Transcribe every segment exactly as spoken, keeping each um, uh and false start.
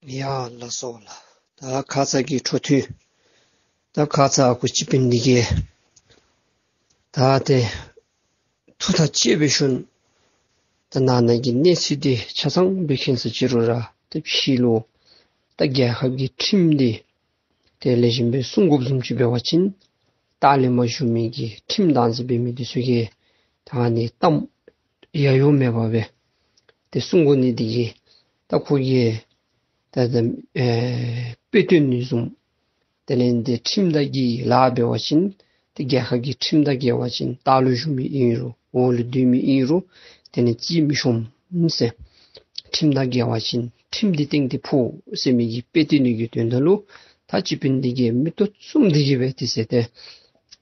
ཡ་ལགས་སོ་ལགས། ད་ཁ་ཙ་གི་འཕྲོ་མཐུད། ད་ཁ་ཙ་ཨ་ཁུ་སྤྱི་དཔོན་འདི་གིས་ད་ཏེ་ཐུགས་ཐག་བཅད་པའི་ཤུལ་ད་ནང་ན་གི་གནས་ཚུལ་འདི་ཆ་ཚང་སྦེ་མཁྱེན་ས་ཅིག་རུང་ར་ཏེ་ཕྱི་ལུ་ད་རྒྱལ་ཁབ་ཀྱི་ཁྲིམས་འདི་ཏེ་ལེགས་ཤོམ་སྦེ་སྲུང་དགོཔ་བཟུམ་ཅིག་འབད་བ་ཅིན་ལྟག་ལས་མར་བཞུགས་མི་གི་ཁྲིམས་བདག་འཛིན་འབད་མི་འདི་ཚུ་གིས་ད་ཨ་ནི་གཏམ་ཡ་ཡོ་མེད་པར་སྦེ་ཏེ་སྲུང་དགོ་ནི་འདི་གིས་ད་ཁོ་གིས་ད་ད་ཨེ་དཔེ་སྟོན་ནི་བཟུམ། དེ་ལས་ཏེ་ཁྲིམས་དང་འགལ་ལཱ་འབད་བ་ཅིན་ཏེ་རྒྱལ་ཁབ་ཀྱི་ཁྲིམས་དང་འགལ་བ་ཅིན་ལྟག་ལུ་བཞུགས་མི་ཨིན་རུང་འོག་ལུ་སྡོད་མི་ཨིན་རུང་དེ་ནི་རྩིས་མི་ཤོངམ་ཟེར། ཁྲིམས་དང་འགལ་བ་ཅིན་ཁྲིམས་འདི་སྟེང་དེ་ཕོག་ཟེར་མི་གི་དཔེ་སྟོན་ནི་གི་དོན་དག་ལུ་ད་སྤྱི་དཔོན་འདི་གིས་མིག་ཏོ་བཙུམ་སྟེ་གི་སྦེ་དེ་ཟེར་ཏེ་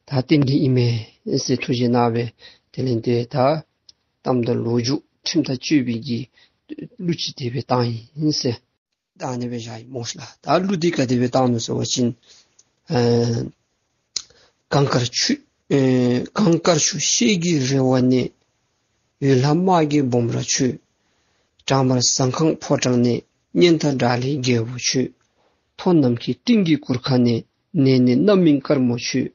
ད་བསྟན་ཏེ་ཨིན་མས་ཟེར་ཐུགས་བཞེད་གནང་སྦེ་དེ་ལས་ཏེ་ད་གཏམ་དང་ལོ་རྒྱུས་ཁྲིམས་ཐག་གཅོད་པའི་གི་གླུ་ཅིག་དེ་སྦེ་བཏང་ཡི་ཟེར། ད་ཨ་ནི་སྦེ་བཞག་ཡི་སྨོ་ལགས། ད་གླུ་འདི་ག་དེ་སྦེ་བཏང་ནུག་ཟེར་བ་ཅིན་ཨེ་གངས་དཀར་ཆུ་ཨེ་གངས་དཀར་ཆུ་ཤེལ་གྱི་རི་བོ་ནས། འོད་ལྷ་དམག་གི་སྦོམ་ར་ཁྱོད། བྲག་དམར་ཟངས་ཁང་ཕོ་བྲང་ནས། གཉན་སྟག་དགྲ་ལྷའི་རྒྱལ་པོ་ཁྱོད། མཐོ་གནམ་གྱི་སྤྲིན་གྱི་གུར་ཁ་ནས། གནས་ནི་རྣམ་སྨིན་དཀར་མོ་ཁྱོད།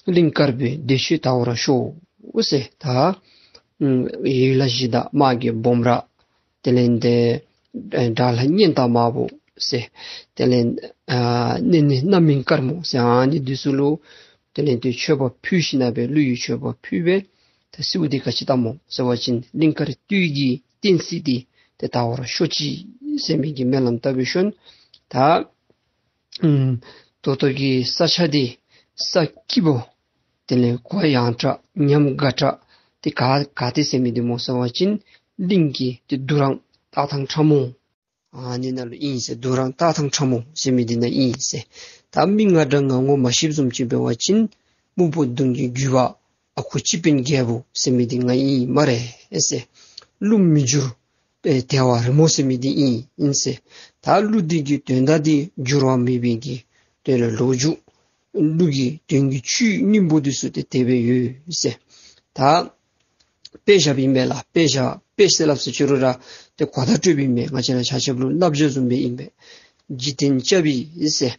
གླིང་དཀར་པོའི་བདེ་ཆོས་དར་བར་ཤོག་ཟེར། ད་ཨམ་འོད་ལྷ་གཞི་བདག་དམག་གི་སྦོམ་ར་དེ་ལས་ཏེ་ཨེ་དགྲ་ལྷ་གཉན་སྟག་དམར་པོ་ཟེར། དེ་ལས་ཨ་གནས་ནི་རྣམ་སྨིན་དཀར་མོ་ཟེར་ཨ་ནི་འདི་ཚུ་ལུ་དེ་ལས་ཏེ་མཆོད་པ་ཕུལ་ཞིནམ་སྦེ་གླུ་ཡི་མཆོད་པ་ཕུལ་སྦེ་ད་གསོལཝ་འདི་ག་ཅི་བཏབ་སྨོ་ཟེར་བ་ཅིན་གླིང་དཀར་སྟོད་ཀྱི་བསྟན་སྲིད་འདི་ཏེ་དར་བར་ཤོག་ཅིག་ཟེར་མི་གི་སྨོན་ལམ་བཏབ་པའི་ཤུལ་ད་ཨམ་ད་ལྟོ་གི་ས་ཆ་འདི་ས་སྐྱིད་པོ་དེ་ལས་གོ་ཡངས་དྲགས་ཉམས་དགའ་དྲགས་ཏེ་ག་ག་ཏེ་ཟེར་མི་འདི་སྨོ་ཟེར་བ་ཅིན་གླིང་གི་ཏེ་དུར་རང་སྟག་ཐང་ཁྲ་མོ་ཨ་ནི་ནང་ལུ་ཨིན་ཟེར། དུར་རང་སྟག་ཐང་ཁྲ་མོ་ཟེར་མི་འདི་ནང་ཨིན་ཟེར། ད་མི་ང་འདྲ་ང་ངོ་མ་ཤེསཔ་བཟུམ་ཅིག་འབད་བ་ཅིན་སྨུག་པོ་གདོང་གི་རྒྱུད་པ་ཨ་ཁུ་སྤྱི་དཔོན་རྒྱལ་པོ་ཟེར་མི་འདི་ང་ཨིན་སྨ་རེ་ཟེར། གླུ་མི་འགྱུར་བའི་དལ་བ་རི་མོ་ཟེར་མི་འདི་ཨིན་ཨིན་ཟེར། ད་གླུ་འདི་གི་དོན་དག་འདི་འགྱུར་བ་མེད་པའི་གི་དོན་ལ་ལོ་རྒྱུས་གླུ་གི་དོན་གྱི་བཅུད་སྙིང་པོ་འདི་ཚུ་ཏེ་དེ་སྦེ་ཡོད་ཟེར། ད་དཔེ་བཞགཔ་ཨིན་པས་ལགས། དཔེ་བཞག་དཔེ་ཟེར་སླབ་ས་ཅིག་རུང་ར་ཏེ་གོ་བརྡ་སྤྲོདཔ་ཨིན་པས། ང་བཅས་ར་ཆ་ཁྱབ་ལུ་བསླབ་བྱ་བཟུམ་སྦེ་ཨིན་པས། འཇིག་རྟེན་རྐྱབ་ཡི་ཟེར།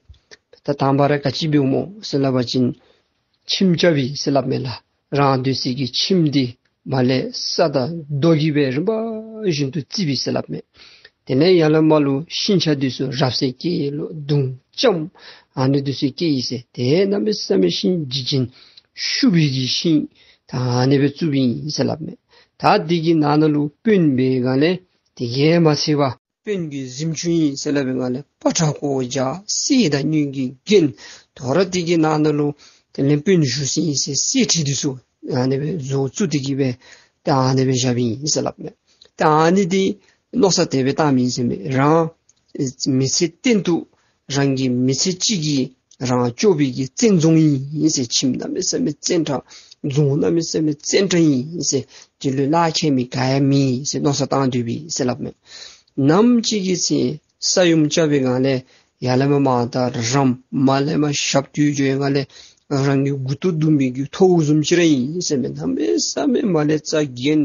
ད་དང་པ་ར་ག་ཅི་འབདཝ་སྨོ་ཟེར་སླབ་པ་ཅིན་ཁྱིམ་རྐྱབ་ཡི་ཟེར་སླབ་མས་ལགས། རང་སྡོད་སའི་གི་ཁྱིམ་འདི་མར་ལས་ས་དང་རྡོ་གིས་སྦེ་རིམ་པ་བཞིན་དུ་བརྩིགས་པས་ཟེར་སླབ་མས། དེ་ལས་ཡར་ལས་མར་ལུ་ཤིང་ཆ་འདི་ཚུ་རབ་གསལ་སྐྱེས་ལོ་དུང་ལྕམ་ཨ་ནི་འདི་ཚུ་སྐྱེས་ཡི་ཟེར། ཏེ་གནམ་མེད་ས་མེད་ཤིང་འཇིགས་ཅན་ཤུགས་པའི་གི་ཤིང་ད་ཨ་ནི་སྦེ་བཙུགསཔ་ཨིན་ཟེར་སླབ་མས། ད་འདི་གི་ནང་ན་ལུ་དཔོན་འབད་སྒང་ལས་དེ་གིས་མ་ཚད་པར་དཔོན་གྱི་གཟིམ་ཆུང་ཨིན་ཟེར་སླབ་པའི་སྒང་ལས་པ་ཏྲ་ཀོ་ཇ་གསེར་དང་དངུལ་གྱིས་བརྒྱན། དོ་རུང་དེ་གི་ནང་ན་ལུ་དེ་ལས་དཔོན་བཞུགས་ས་ཨིན་ཟེར་གསེར་ཁྲི་འདི་ཚུ་ཨ་ནི་སྦེ་བཟོ་བཙུགས་ཏེ་གི་སྦེ་ད་ཨ་ནི་སྦེ་བཞགཔ་ཨིན་ཟེར་སླབ་མས། ད་ཨ་ནི་འདི་མནོ་བསམ་དེ་སྦེ་བཏངམ་ཨིན་ཟེར་མས། རང་མི་ཚེ་གཏན་དུ་རང་གི་མི་ཚེ་གཅིག་གིས་རང་སྐྱོབ་པའི་གི་བཙན་རྫོང་ཨིན་ཟེར། ཁྱིམ་གནམ་མེད་ས་མེད་བཙན་དྲགས་རྫོང་གནམ་མེད་ས་མེད་བཙན་དྲགས་ཨིན་ཟེར། དེ་ལུ་ལཱ་ཁག་མི་ག་ཡང་མེད་ཟེར་མནོ་བསམ་བཏང་སྡོདཔ་ཨིན་ཟེར་སླབ་མས། ནམ་ཅིག་གི་ཚེ་ས་ཡོམ་རྐྱབ་པའི་སྒང་ལས་ཡར་ལས་མར་དམག་དང་རམ་མར་ལས་མར་ཞབས་བཏུད་འགྱོ་བའི་སྒང་ལས་རང་གི་མགུ་ཏོ་བརྡུང་མི་གི་ཐོཝ་བཟུམ་ཅིག་ར་ཨིན་ཟེར་མས། གནམ་མེད་ས་མེད་མར་ལས་རྩྭ་གྱོན་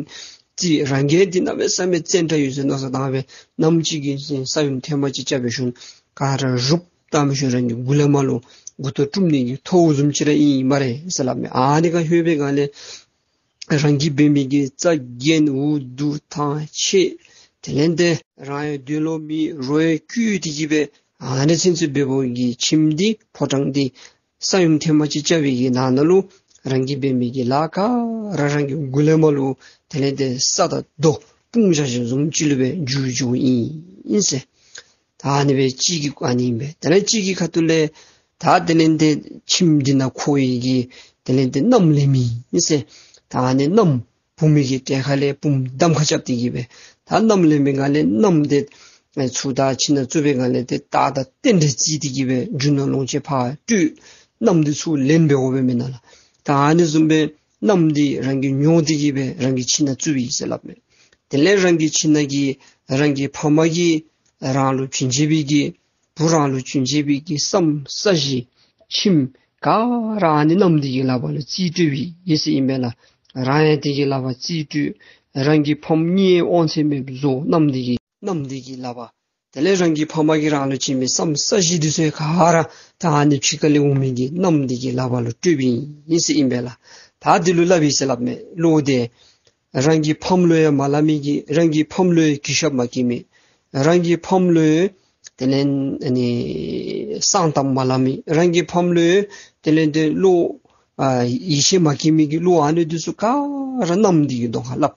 ཏེ་རང་གི་འདི་གནམ་མེད་ས་མེད་བཙན་དྲགས་ཡོད་ཟེར་མནོ་བསམ་བཏང་སྦེ་ནམ་ཅིག་གི་ཚེ་ས་ཡོམ་ཐེངས་མ་ཅིག་རྐྱབ་པའི་ཤུལ་ག་ར་རུབ་བཏང་པའི་ཤུལ་རང་གི་མགུ་ལས་མར་ལུ་མགུ་ཏོ་བཀྲུམ་ནི་གི་ཐོཝ་བཟུམ་ཅིག་ར་ཨིན་སྨ་རེ་ཟེར་སླབ་མས། ཨ་ནི་ཁར་ལྷོད་པའི་སྒང་ལས་རང་གིས་འབད་མི་གི་རྩྭ་གྱོན་འུ་སྡུག་ཐང་ཆད་དེ་ལས་ཏེ་རང་ཡང་སྡོད་ལོང་མེད་རོ་ཡང་སྐྱུགས་ཏེ་གི་སྦེ་ཨ་ནི་ཚུན་ཚོད་འབདཝ་གི་ཁྱིམ་འདི་ཕོ་བྲང་འདི་ས་ཡོམ་ཐེངས་མ་ཅིག་རྐྱབ་པའི་གི་ནང་ན་ལུ་རང་གིས་འབད་མི་གི་ལཱ་ག་ར་རང་གི་མགུ་ལས་མར་ལུ་དེ་ལས་ཏེ་ས་དང་རྡོ་སྤུངས་བཞག་བཞགཔ་བཟུམ་ཅིག་ལུ་སྦེ་འགྱུར་འགྱོཝ་ཨིན་ཟེར། ད་ཨ་ནི་སྦེ་གཅིག་གི་ཨ་ནི་ཨིན་པས། དེ་ལས་གཅིག་གི་ཁ་ཐུག་ལས་ད་དེ་ལས་ཏེ་ཁྱིམ་འདི་ནང་འཁོར་བའི་གི་དེ་ལས་ཏེ་མནའམ་ལེན་མི་ཨིན་ཟེར། ད་ཨ་ནི་མནའམ་བུམོ་གི་གྲལ་ཁ་ལས་བུམོ་གདམ་ཁ་རྐྱབ་སྟེ་གི་སྦེ་ད་མནའམ་ལེན་པའི་སྒང་ལས་མནའམ་འདི་ཚུར་ད་ཁྱིམ་ནང་བཙུགས་པའི་སྒང་ལས་ཏེ་རྟ་དང་རྟེན་འབྲེལ་བརྩི་སྟེ་གི་སྦེ་རྒྱུ་ནོར་ལོངས་སྤྱོད་ཕར་སྤྲོད། མནའམ་འདི་ཚུར་ལེན་འབད་དགོ་པས་མེན་ན་ལགས། ད་ཨ་ནི་བཟུམ་སྦེ་མནའམ་འདི་རང་གིས་ཉོ་སྟེ་གི་སྦེ་རང་གི་ཁྱིམ་ནང་བཙུགས་པས་ཟེར་སླབ་མས། དེ་ལས་རང་གི་ཁྱིམ་ནང་གི་རང་གི་ཕམ་གིས་རང་ལུ་བྱིན་བྱིན་པའི་གི་བུ་རང་ལུ་བྱིན་བྱིན་པའི་གི་ས་ས་གཞི་ཁྱིམ་ག་ར་ཨ་ནི་མནའམ་འདི་གི་ལག་པར་ལུ་རྩིས་སྤྲོད་པས་ཟེར་ཨིན་པས་ལགས། རང་ཡང་དེ་གི་ལག་པར་རྩིས་སྤྲོད། རང་གི་ཕམ་གཉིས་དབང་ཚད་མེདཔ་བཟོ། མནའམ་འདི་གི་མནའམ་འདི་གི་ལག་པར་ དེ་ལས་རང་གི་ཕམ་གིས་རང་ལུ་བྱིན་མི་ས་མོ་ས་གཞི་འདི་ཚུ་ག་ར་ད་ཨ་ནི་ཕྱི་ཁ་ལས་འོང་མི་གི་མནའམ་འདི་གི་ལག་པར་ལུ་སྤྲོདཔ་ཨིན་ཟེར་ཨིན་པས་ལགས། ད་འདི་ལུ་སླབ་ཨིན་ཟེར་སླབ་མས། བློ་དེ་རང་གི་ཕམ་ལུ་ཡང་མ་སླབ་མི་གི་རང་གི་ཕམ་ལུ་ཡང་གུས་ཞབས་མ་བསྐྱེད་མི། རང་གི་ཕམ་ལུ་དེ་ལས་ཨ་ནི་གསང་གཏམ་མ་སླབ་མི། རང་གི་ཕམ་ལུ་དེ་ལས་ཏེ་བློ་ཨ་ཡིད་ཆེས་མ་བསྐྱེད་མི་གི་བློ་ཨ་ནི་འདི་ཚུ་ག་ར་མནའམ་འདི་གི་གདོང་ཁར་སླབ།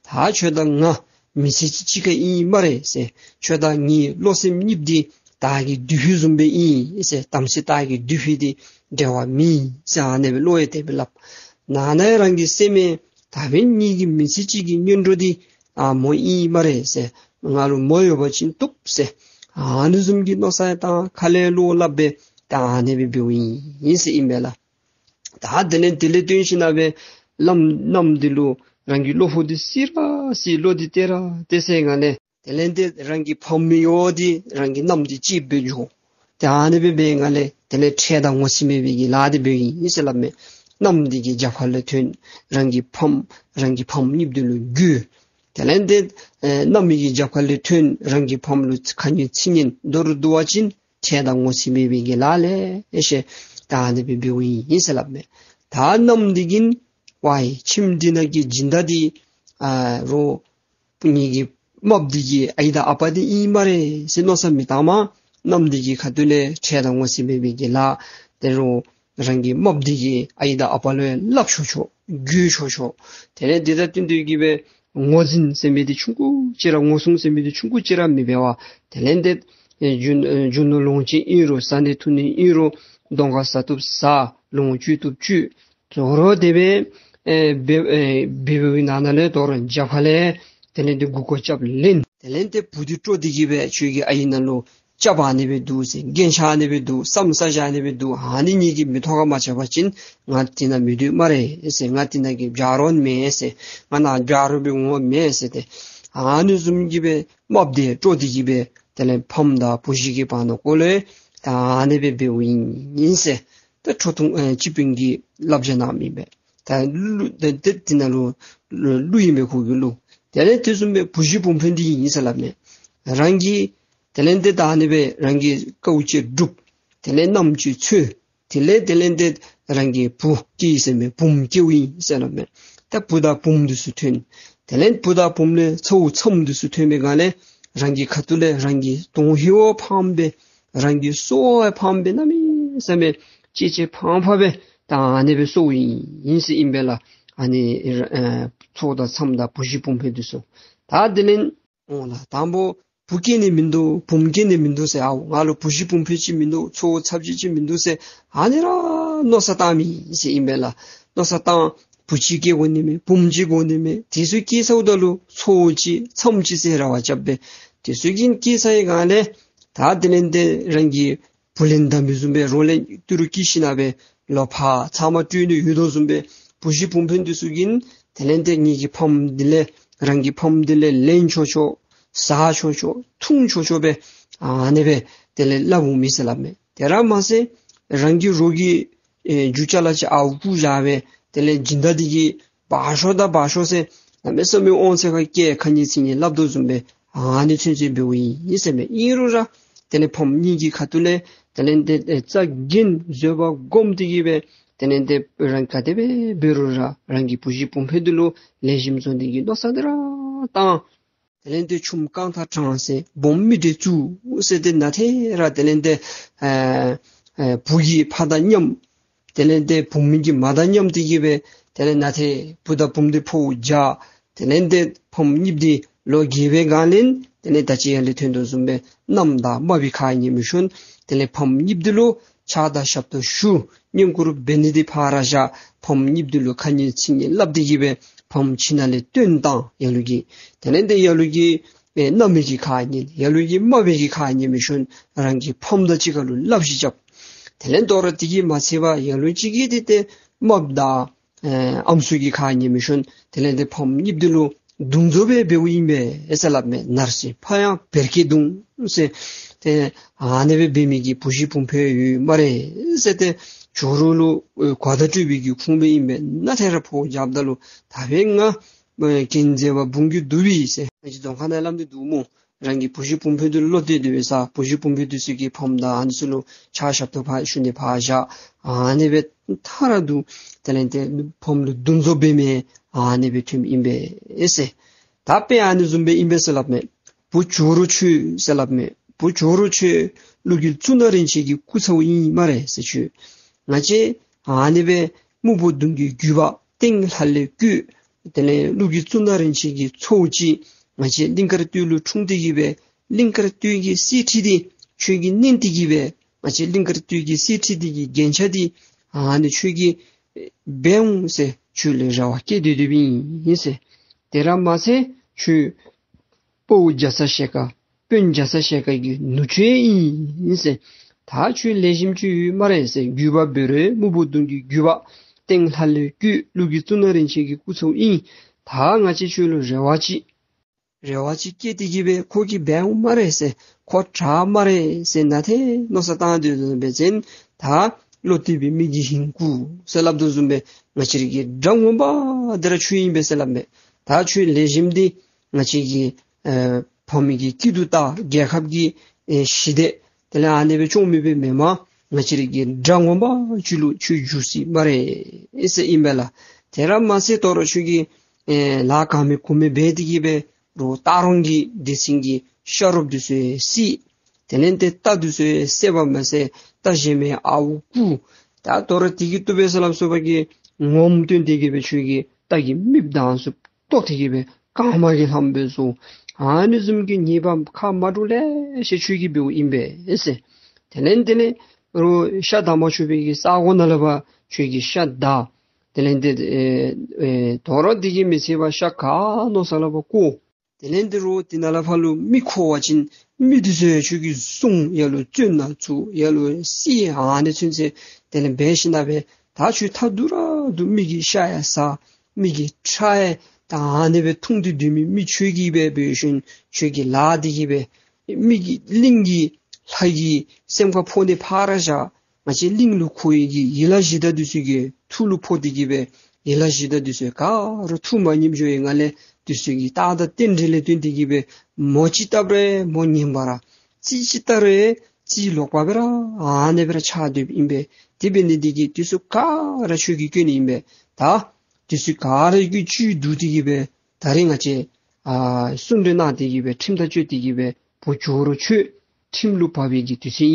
ད་ཁྱོད་དང་ང་མི་ཚེ་གཅིག་ཁར་ཨིན་སྨ་རེ་ཟེར། ཁྱོད་དང་ངེའི་བློ་སེམས་གཉིས་འདི་དར་གྱི་མདུད་ཕུད་བཟུམ་སྦེ་ཨིན་ཟེར། དམ་སྲི་དར་གྱི་མདུད་ཕུད་འདི་འབྲལ་བ་མེད་ཟེར་ཨ་ནི་སྦེ་བློ་ཡང་དེ་སྦེ་སླབ། ནང་ན་རང་གི་སེམས་ཡང་ད་འབདན་ངེ་གི་མི་ཚེ་གཅིག་གི་གཉེན་གྲོགས་འདི་ཨ་མོ་ཨིན་སྨ་རེ་ཟེར། ང་ལུ་མོ་ཡོད་པ་ཅིན་བཏུབ་ཟེར། ཨ་ནི་བཟུམ་གྱི་མནོ་བསམ་ཡང་བཏང་ཁ་ལས་བློ་སླབ་སྦེ་ད་ཨ་ནི་སྦེ་འབདཝ་ཨིན་ཟེར་ཨིན་པས་ལགས། ད་དེ་ལས་དེ་ལས་བརྟེན་ཞིན་ན་སྦེ་མནའམ་མནའམ་འདི་ལུ་རང་གི་བློ་ཕུག་འདི་བསིལ་ར་བསིལ། བློ་འདི་བདེ་ར་བདེ་ཟེར་སྒང་ལས་དེ་ལས་ཏེ་རང་གི་ཕམ་མི་ཡོད་འདི་རང་གི་མནའམ་འདི་གཅིག་སྦེ་འགྱོ། ཏེ་ཨ་ནི་སྦེ་འབད་སྒང་ལས་དེ་ལས་ཁྲེལ་དང་ངོ་ཚ་མེད་པའི་གི་ལཱ་འདི་འབདཝ་ཨིན་ཟེར་སླབ་མས། མནའམ་འདི་གི་རྒྱབ་ཁ་ལུ་ཐོན་རང་གི་ཕམ་རང་གི་ཕམ་གཉིསཔོ་འདི་ལུ་རྒོལ། དེ་ལས་ཏེ་ཨེ་མནའམ་གི་རྒྱབ་ཁ་ལུ་ཐོན་རང་གི་ཕམ་ལུ་ཁ་ངན་ཚིག་ངན་མདོར་བསྡུ་བ་ཅིན་ཁྲེལ་དང་ངོ་ཚ་མེད་པའི་གི་ལཱ་ལེ་ཤ་ད་ཨ་ནི་སྦེ་འབདཝ་ཨིན་ཟེར་སླབ་མས། ད་མནའམ་འདི་གིས་ཝའི་ཁྱིམ་འདི་ནང་གི་སྦྱིན་བདག་འདི་ཨ་རོགས་ངེ་གི་རྨགཔ་འདི་གི་ཨའི་དང་ཨ་པ་འདི་ཨིན་སྨ་རེ་ཟེར་མནོ་བསམ་མི་བཏངམ། མནའམ་འདི་གི་ཁ་ཐུག་ལས་ཁྲེལ་དང་ངོ་ཚ་མེད་པའི་གི་ལཱ་དེ་རོགས་རང་གི་རྨགཔ་འདི་གི་ཨའི་དང་ཨ་པ་ལུ་ཡང་སླབ་ཆོག་ཆོག་རྒོལ་ཆོག་ཆོག། དེ་ལས་འདི་དང་བསྟུན་ཏེ་གི་སྦེ་ངོ་འཛིན་ཟེར་མི་འདི་ཆུང་ཀུ་ཅིག་ར་ངོ་སྲུང་ཟེར་མི་འདི་ཆུང་ཀུ་ཅིག་ར་མི་འབད་བར་དེ་ལས་ཏེ་ཨེ་རྒྱུ་ཨེ་རྒྱུ་ནོར་ལོངས་སྤྱོད་ཨིན་རུང་བཟའ་ནི་འཐུང་ནི་ཨིན་རུང་གདོང་ཁར་བཟའ་བཏུབ་བཟའ། ལོངས་སྤྱོད་བཏུབ་སྤྱོད། དོ་རུང་དེ་སྦེ་ཨེ་འབད་ཨེ་འབད་བའི་ནང་ན་ལས་དོ་རུང་རྒྱབ་ཁ་ལས་དེ་ལས་ཏེ་མགུ་སྐོར་རྐྱབ་ལེན། དེ་ལས་ཏེ་བུ་འདི་དཀྲོགས་ཏེ་གི་སྦེ་ཁྱོད་ཀྱི་ཨའི་ནང་ལུ་སྐྱབས་ཨ་ནི་སྦེ་འདུག་ཟེར། རྒྱན་ཆ་ཨ་ནི་སྦེ་འདུག། ས་མོ་ས་གཞི་ཨ་ནི་སྦེ་འདུག། ཨ་ནི་ངེ་གི་མིག་ཐོག་ཁར་མ་འབྱར་བ་ཅིན་ང་འདི་ནང་མི་སྡོད་སྨ་རེ་ཟེར། ང་འདི་ནང་གི་བྱ་རོགས་མེན་ཟེར། ང་ནཱ་བྱ་རོགས་སྦེ་འོང་བ་མེན་ཟེར་ཏེ། ཨ་ནི་བཟུམ་གྱི་སྦེ་རྨགཔ་འདི་དཀྲོགས་ཏེ་གི་སྦེ་དེ་ལས་ཕམ་དང་བུ་གཞི་གི་བར་ན་ཀོ་ལས་ད་ཨ་ནི་སྦེ་འབདཝ་ཨིན་ཟེར། ད་ཁྲོ་ཐུང་ཨེ་སྤྱི་དཔོན་གྱིས་བསླབ་བྱ་གནང་མི་སྦེ་ད་གླུ་དེ་དེ་དེ་ནང་ལུ་གླུ་གླུ་ཨིན་པས། ཁོ་གི་གླུ། དེ་ལས་དེ་བཟུམ་སྦེ་བུ་གཞི་བུམོ་འཕེན་འདི་ཨིན་ཟེར་སླབ་མས། རང་གི་དེ་ལས་ཏེ་ད་ཨ་ནི་སྦེ་རང་གི་དཀའཝ་སྤྱད་སྒྲུབ། དེ་ལས་མནའམ་ཅིག་འཚོལ། དེ་ལས་དེ་ལས་ཏེ་རང་གི་བུ་སྐྱེས་ཟེར་མས། བུམོ་སྐྱེཝ་ཨིན་ཟེར་སླབ་མས། ད་བུ་དང་བུམོ་འདི་ཚུ་ཐོན། དེ་ལས་བུ་དང་བུམོ་ལས་ཚ་བོ་ཚམོ་འདི་ཚུ་ཐོན་པའི་སྒང་ལས་རང་གི་ཁ་ཐུག་ལས་རང་གི་གདོང་ཧེ་བ་ཕངས་པས། རང་གི་སྲོག་ཕངས་པས། གནམ་མེད་ས་མེད་ཅི་ཅི་ཕངས་ཕངས་སྦེ་ད་ཨ་ནི་སྦེ་གསོཝ་ཨིན་ཟེར་ཨིན་པས་ལགས། ཨ་ནི་ཨེ་ཚ་བོ་དང་ཚམོ་དང་བུ་གཞི་བུམོ་འཕེན་འདི་ཚུ། ད་དེ་ལས་འོང་ལགས། དང་པོ་བུ་སྐྱེ་ནི་མིན་འདུག། བུམོ་སྐྱེ་ནི་མིན་འདུག་ཟེར། ཨའོ་ང་ལུ་བུ་གཞི་བུམོ་འཕེན་ཅིག་མིན་འདུག། ཚ་བོ་ཚ་བོ་ཅིག་མིན་འདུག་ཟེར་ཨ་ནི་ར་མནོ་བསམ་བཏང་མི་ཟེར་ཨིན་པས་ལགས། མནོ་བསམ་བཏང་། བུ་ཅིག་སྐྱེ་དགོ་ནི་མས། བུམོ་ཅིག་དགོ་ནི་མས། དེ་ཚུ་སྐྱེས་ཚརཝ་ད་ལུ་ཚ་བོ་ཅིག་ཚམོ་ཅིག་ཟེར་རེ་བ་རྐྱབ་སྦེ་དེ་ཚུ་གིས་སྐྱེས་ཚར་བའི་སྒང་ལས་ད་དེ་ལས་ཏེ་རང་གི་བུ་ལོན་བདའ་མི་བཟུམ་སྦེ་རོགས་ལས་ཏི་རུ་བསྐྱི་ཞིན་ན་སྦེ་ལོ་ཕར་ཚབ་མ་སྤྲོད་ནི་ཡོད་དོ་བཟུམ་སྦེ་བུ་གཞི་བུམོ་འཕེན་འདི་ཚུ་གིས་དེ་ལས་ཏེ་ངེ་གི་ཕམ་འདི་ལས་རང་གི་ཕམ་འདི་ལས་ལེན་ཆོག་ཆོག། བཟའ་ཆོག་ཆོག། འཐུང་ཆོག་ཆོག་སྦེ་ཨ་ནི་སྦེ་དེ་ལས་སླབ་འོང་མི་ཟེར་སླབ་མས། དེ་ར་མ་ཚད་རང་གི་རོགས་ཀྱི་ཨེ་རྒྱུ་ཅ་ལ་ཅིག་ཨརཝ་བརྐུ་བཞག་སྦེ་དེ་ལས་སྦྱིན་བདག་འདི་གིས་འབག་ཤོག་ད་འབག་ཤོག་ཟེར་གནམ་མེད་ས་མེད་དབང་ཚད་ཁར་བཀལ་ཁ་ངན་ཚིག་ངན་སླབ་དོ་བཟུམ་སྦེ་ཨ་ནི་ཚུན་ཚོད་འབདཝ་ཨིན་ཟེར་མས། ཨིན་རུང་ར་དེ་ལས་ཕམ་གཉིས་ཀྱི་ཁ་ཐུག་ལས་དེ་ལས་ཏེ་ཨེ་རྩ་འགེངས་བཟོད་པ་སྒོམ་སྟེ་གི་སྦེ་དེ་ལས་ཏེ་རང་ག་དེ་སྦེ་འབད་རུང་ར་རང་གི་བུ་གཞི་བུམོ་འཕེན་འདི་ལུ་ལེགས་ཤོམ་བཟོ་ནི་གི་མནོ་བསམ་འདི་ར་བཏང་། དེ་ལས་ཏེ་ཆུམ་རྐང་ཐང་དྲངས་ཟེར་སྦོམ་མི་འདྲེ་བཙུགས་ཟེར་ཏེ་ནཱ་ཏེ་ར་དེ་ལས་ཏེ་ཨེ་ཨེ་བུ་གིས་ཕ་དང་མཉམ། དེ་ལས་ཏེ་བུམོ་གིས་མ་དང་མཉམ་སྟེ་གི་སྦེ་དེ་ལས་ནཱ་ཏེ་བུ་དང་བུམོ་འདི་ཕོཝ་རྒྱག། དེ་ལས་ཏེ་ཕམ་གཉིསཔོ་འདི་ལོ་རྒས་པའི་སྒང་ལས་དེ་ལས་ད་ཅི་ཡར་ལས་ཐོན་དོ་བཟུམ་སྦེ་མནའམ་དང་རྨགཔ་གི་ཁ་ཉན་མི་ཤོང་། དེ་ལས་ཕམ་གཉིསཔོ་འདི་ལུ་ཕྱག་དང་ཞབས་ཏོག་ཞུ། བསྙེན་བཀུར་འབད་ནི་འདི་ཕར་བཞག། ཕམ་གཉིསཔོ་འདི་ལུ་ཁ་ངན་ཚིག་ངན་སླབ་སྟེ་གི་སྦེ་ཕམ་ཁྱིམ་ནང་ལས་བཏོན་བཏང་། ཡ་ལུ་གིས་དེ་ལས་ཏེ་ཡ་ལུ་གིས་ཨེ་མནའ་མ་གི་ཁ་ཉན། ཡ་ལུ་གིས་རྨགཔ་གི་ཁ་ཉན་མི་ཤོང་། རང་གི་ཕམ་དང་གཅིག་ཁར་ལུ་སླབ་གཞི་རྐྱབ། དེ་ལས་དོ་རུང་དེ་གིས་མ་ཚད་པར་ཡ་ལུ་གཅིག་གིས་ཏེ་ཏེ་རྨགཔ་དང་ཨེ་ཨམ་སྲུ་གི་ཁ་ཉན་མི་ཤོང་། དེ་ལས་ཏེ་ཕམ་གཉིསཔོ་འདི་ལུ་རྡུང་བཟོ་སྦེ་འབདཝ་ཨིན་པས་ཟེར་སླབ་མས། ནར་སོན་ཕར་ཡང་བེར་ཀས་བརྡུང་ཟེར། ཏེ་ཨ་ནི་སྦེ་འབད་མི་གི་བུ་གཞི་བུམོ་འཕེན་ཡོད་སྨ་རེ་ཟེར། ཏེ་ཇོ་རུ་ལུ་ཨེ་གོ་བརྡ་སྤྲོད་པའི་གི་ཁུངས་སྦེ་ཨིན་པས། ནཱ་ཏེ་ར་ཕོཝ་རྒྱབ་ད་ལུ་ད་འབདན་ང་ཨེ་རྒྱན་མཛད་པ་འབུམ་གྱིས་བསྡུས་པའི་ཟེར་ང་བཅས་རྫོང་ཁ་ནང་སླབ་ནི་འདུག་སྨོ། རང་གི་བུ་གཞི་བུམོ་འདི་ལུ་བློ་གཏད་དེ་འབད་ས་བུ་གཞི་བུམོ་འདི་ཚུ་གི་ཕམ་དང་ཨ་ནི་ཚུ་ལུ་ཕྱག་ཞབས་ཏོག་ཕར་ཞུ་ནི་ཕར་བཞག། ཨ་ནི་སྦེ་མཐའ་ར་དུ་དེ་ལས་ཏེ་ཕམ་ལུ་འདུ་འཛོམས་འབད་མི་ཨ་ནི་སྦེ་ཐོནམ་ཨིན་པས་ཟེར། ད་དཔེ་ཨ་ནི་བཟུམ་སྦེ་ཨིན་པས་ཟེར་སླབ་མས། བུ་ཇོ་རུ་ཁྱོད་ཟེར་སླབ་མས། བུ་ཇོ་རུ་ཁྱོད་ཀླུ་རྒྱལ་གཙུག་ན་རིན་ཆེན་གྱི་སྐུ་ཚ་བོ་ཨིན་སྨ་རེ་ཟེར། ཁྱོད་ང་བཅས་ཨ་ནི་སྦེ་སྨུག་པོ་གདོང་གི་རྒྱུད་པ་སྟེང་ལྷ་ལས་བཀོད། དེ་ལས་ཀླུ་རྒྱལ་གཙུག་ན་རིན་ཆེན་གྱི་ཚ་བོ་ཅིག་ང་བཅས་གླིང་དཀར་སྟོད་ལུ་འཁྲུངས་ཏེ་གི་སྦེ་གླིང་དཀར་སྟོད་ཀྱི་གསེར་ཁྲི་འདི་ཁྱོད་ཀྱིས་མནན་ཏེ་གི་སྦེ་ང་བཅས་གླིང་དཀར་སྟོད་ཀྱི་གསེར་ཁྲི་འདི་གི་རྒྱན་ཆ་འདི་ཨ་ནི་ཁྱོད་ཀྱིས་འབག་འོང་ཟེར་ཁྱོད་ལུ་རེ་བ་བསྐྱེད་དེ་སྡོདཔ་ཨིན་ཟེར། དེ་ར་མ་ཚད་ཁྱོད་དཔའ་བོ་རྒྱ་ཚ་ཞལ་དཀར་དཔོན་རྒྱ་ཚ་ཞལ་དཀར་གྱི་ནུ་གཅུང་ཨིན་ཟེར། ད་ཁྱོད་ལེགས་ཤོམ་ཅིག་ཡོད་སྨ་རེ་ཟེར། རྒྱུད་པ་འབད་རུང་སྨུག་པོ་གདོང་གི་རྒྱུད་པ་སྟེང་ལྷ་ལས་བཀོད་ཀླུ་རྒྱལ་གཙུག་ན་རིན་ཆེན་གྱི་སྐུ་ཚ་བོ་ཨིན། ད་ང་བཅས་ཁྱོད་ལུ་རེ་བ་ཅིག་རེ་བ་ཅིག་བསྐྱེད་དེ་གི་སྦེ་ཁོ་གིས་འབག་འོང་སྨ་རེ་ཟེར། ཁོ་དྲག་སྨ་རེ་ཟེར་ནཱ་ཏེ་མནོ་བསམ་བཏང་སྡོད་དོ་བཟུམ་སྦེ་ཟེར། ད་བློ་གཏད་པའི་མི་གིས་ཧིང་བཀུག་ཟེར་སླབ་དོ་བཟུམ་སྦེ་ང་བཅས་ར་གི་དགྲ་ངོ་མ་འདི་ར་ཁྱོད་ཨིན་པས་ཟེར་སླབ་མས། ད་ཁྱོད་ལེགས་ཤོམ་འདི་ང་བཅས་ཀྱི་ཨེ་ཕམ་གྱི་སྐྱིད་སྡུག་དང་རྒྱལ་ཁབ་ཀྱི་ཨེ་ཞི་བདེ་དེ་ལས་ཨ་ནི་སྦེ་སྐྱོང་མི་སྦེ་མེན་པར་ང་བཅས་ར་གི་དགྲ་ངོ་མ་ཅིག་ལུ་ཁྱོད་འགྱུར་སྲིད་སྨ་རེ་ཟེར་ཨིན་པས་ལགས། དེ་ར་མ་ཚད་དོ་རུང་ཁྱོད་ཀྱིས་ཨེ་ལཱ་ག་མེད་གུ་མེད་འབད་དེ་གི་སྦེ་རོགས་སྟག་རོང་གི་སྡེ་ཚན་གྱི་ཤ་རོགསཔ་འདི་ཚུ་ཡང་བསད། དེ་ལས་ཏེ་རྟ་འདི་ཚུ་ཡང་བསད་པ་མ་ཚད་རྟ་གཞན་མའི་ཨརཝ་བརྐུ། ད་དོ་རུང་དེ་གིས་བཏུབ་པས་ཟེར་སླབ་སོང་པ་གི་ངོམ་བཏོན་ཏེ་གི་སྦེ་ཁྱོད་ཀྱིས་རྟ་གི་རྨིགཔ་དང་ཚུ་བཏོག་སྟེ་གི་སྦེ་རྐངམ་གིས་ལྷམ་སྦེ་བཟོ། ཨ་ནི་བཟུམ་གྱི་ཉེས་པ་ཁ་མ་འདྲཝ་ལེ་ཤ་ཁྱོད་ཀྱིས་འབདཝ་ཨིན་པས་ཟེར། དེ་ལས་དེ་ལས་རོགས་ཤ་བདའ་མ་ཆོག་པའི་གི་ས་གོ་ནང་ལུ་ཕར་ཁྱོད་ཀྱིས་ཤ་བདའ། དེ་ལས་དེ་ཨེ་ཨེ་དོ་རུང་དེ་གིས་མི་ཚད་པར་ཤ་ག་མནོ་ས་ལུ་ཕར་བཀོ། དེ་ལས་དེ་རོགས་དེ་ནང་ལུ་ཕར་ལུ་མི་འཁོར་བ་ཅིན་མི་འདི་ཚུ་ཡང་ཁྱོད་ཀྱིས་བཟུང་། ཡར་ལུ་བཙོན་ནང་བཙུགས། ཡར་ལུ་བསད། ཨ་ནི་ཚུན་ཚོད་དེ་ལས་འབད་ཞིནམ་ལས་ད་ཁྱོད་མཐའ་དུ་ར་དུ་མི་གི་ཤ་ཡང་ཟ། མི་གི་ཁྲག་ཡང་ད་ཨ་ནི་སྦེ་འཐུང་སྟེ་སྡོད་མི་མི་ཁྱོད་ཀྱིས་སྦེ་འབད་ཞིནམ་ཁྱོད་ཀྱི་ལཱ་འདི་གིས་སྦེ་མི་གི་གླིང་གི་ལྷ་གི་སེམས་ཁར་ཕོག་ནི་ཕར་བཞག། ང་བཅས་གླིང་ལུ་འཁོད་ཡོད་པའི་ཡི་ལ་གཞི་བདག་འདི་ཚུ་གི་ཐུགས་ལུ་ཕོག་སྟེ་གི་སྦེ་ཡི་ལ་གཞི་བདག་འདི་ཚུ་ག་ར་ཐུགས་མ་མཉེས་འགྱོ་བའི་ངང་ལས་འདི་ཚུ་གི་རྟགས་དང་རྟེན་འབྲེལ་ལས་བརྟེན་ཏེ་གི་སྦེ་མོ་ཅིག་བཏབ་རུང་མོ་ངན་པ་ར་རྩིས་ཅིག་བལྟ་རུང་རྩིས་ལོག་པ་སྦེ་ར་ཨ་ནི་སྦེ་ར་ཆགས་སྡོདཔ་ཨིན་པས། དེ་འབད་ནི་འདི་གིས་འདི་ཚུ་ག་ར་ཁྱོད་ཀྱིས་སྐྱོན་ཨིན་པས། ད་འདི་ཚུ་ག་ར་གི་བཅུད་བསྡུ་སྟེ་གི་སྦེ་ད་རིས་ང་བཅས་ཨ་གསུང་གྲོས་གནང་སྟེ་གི་སྦེ་ཁྲིམས་ཐག་གཅོད་དེ་གི་སྦེ་བུ་ཇོ་རུ་ཁྱོད་ཁྲིམས་ལུ་བབས་པའི་གི་དུས་ཚོད་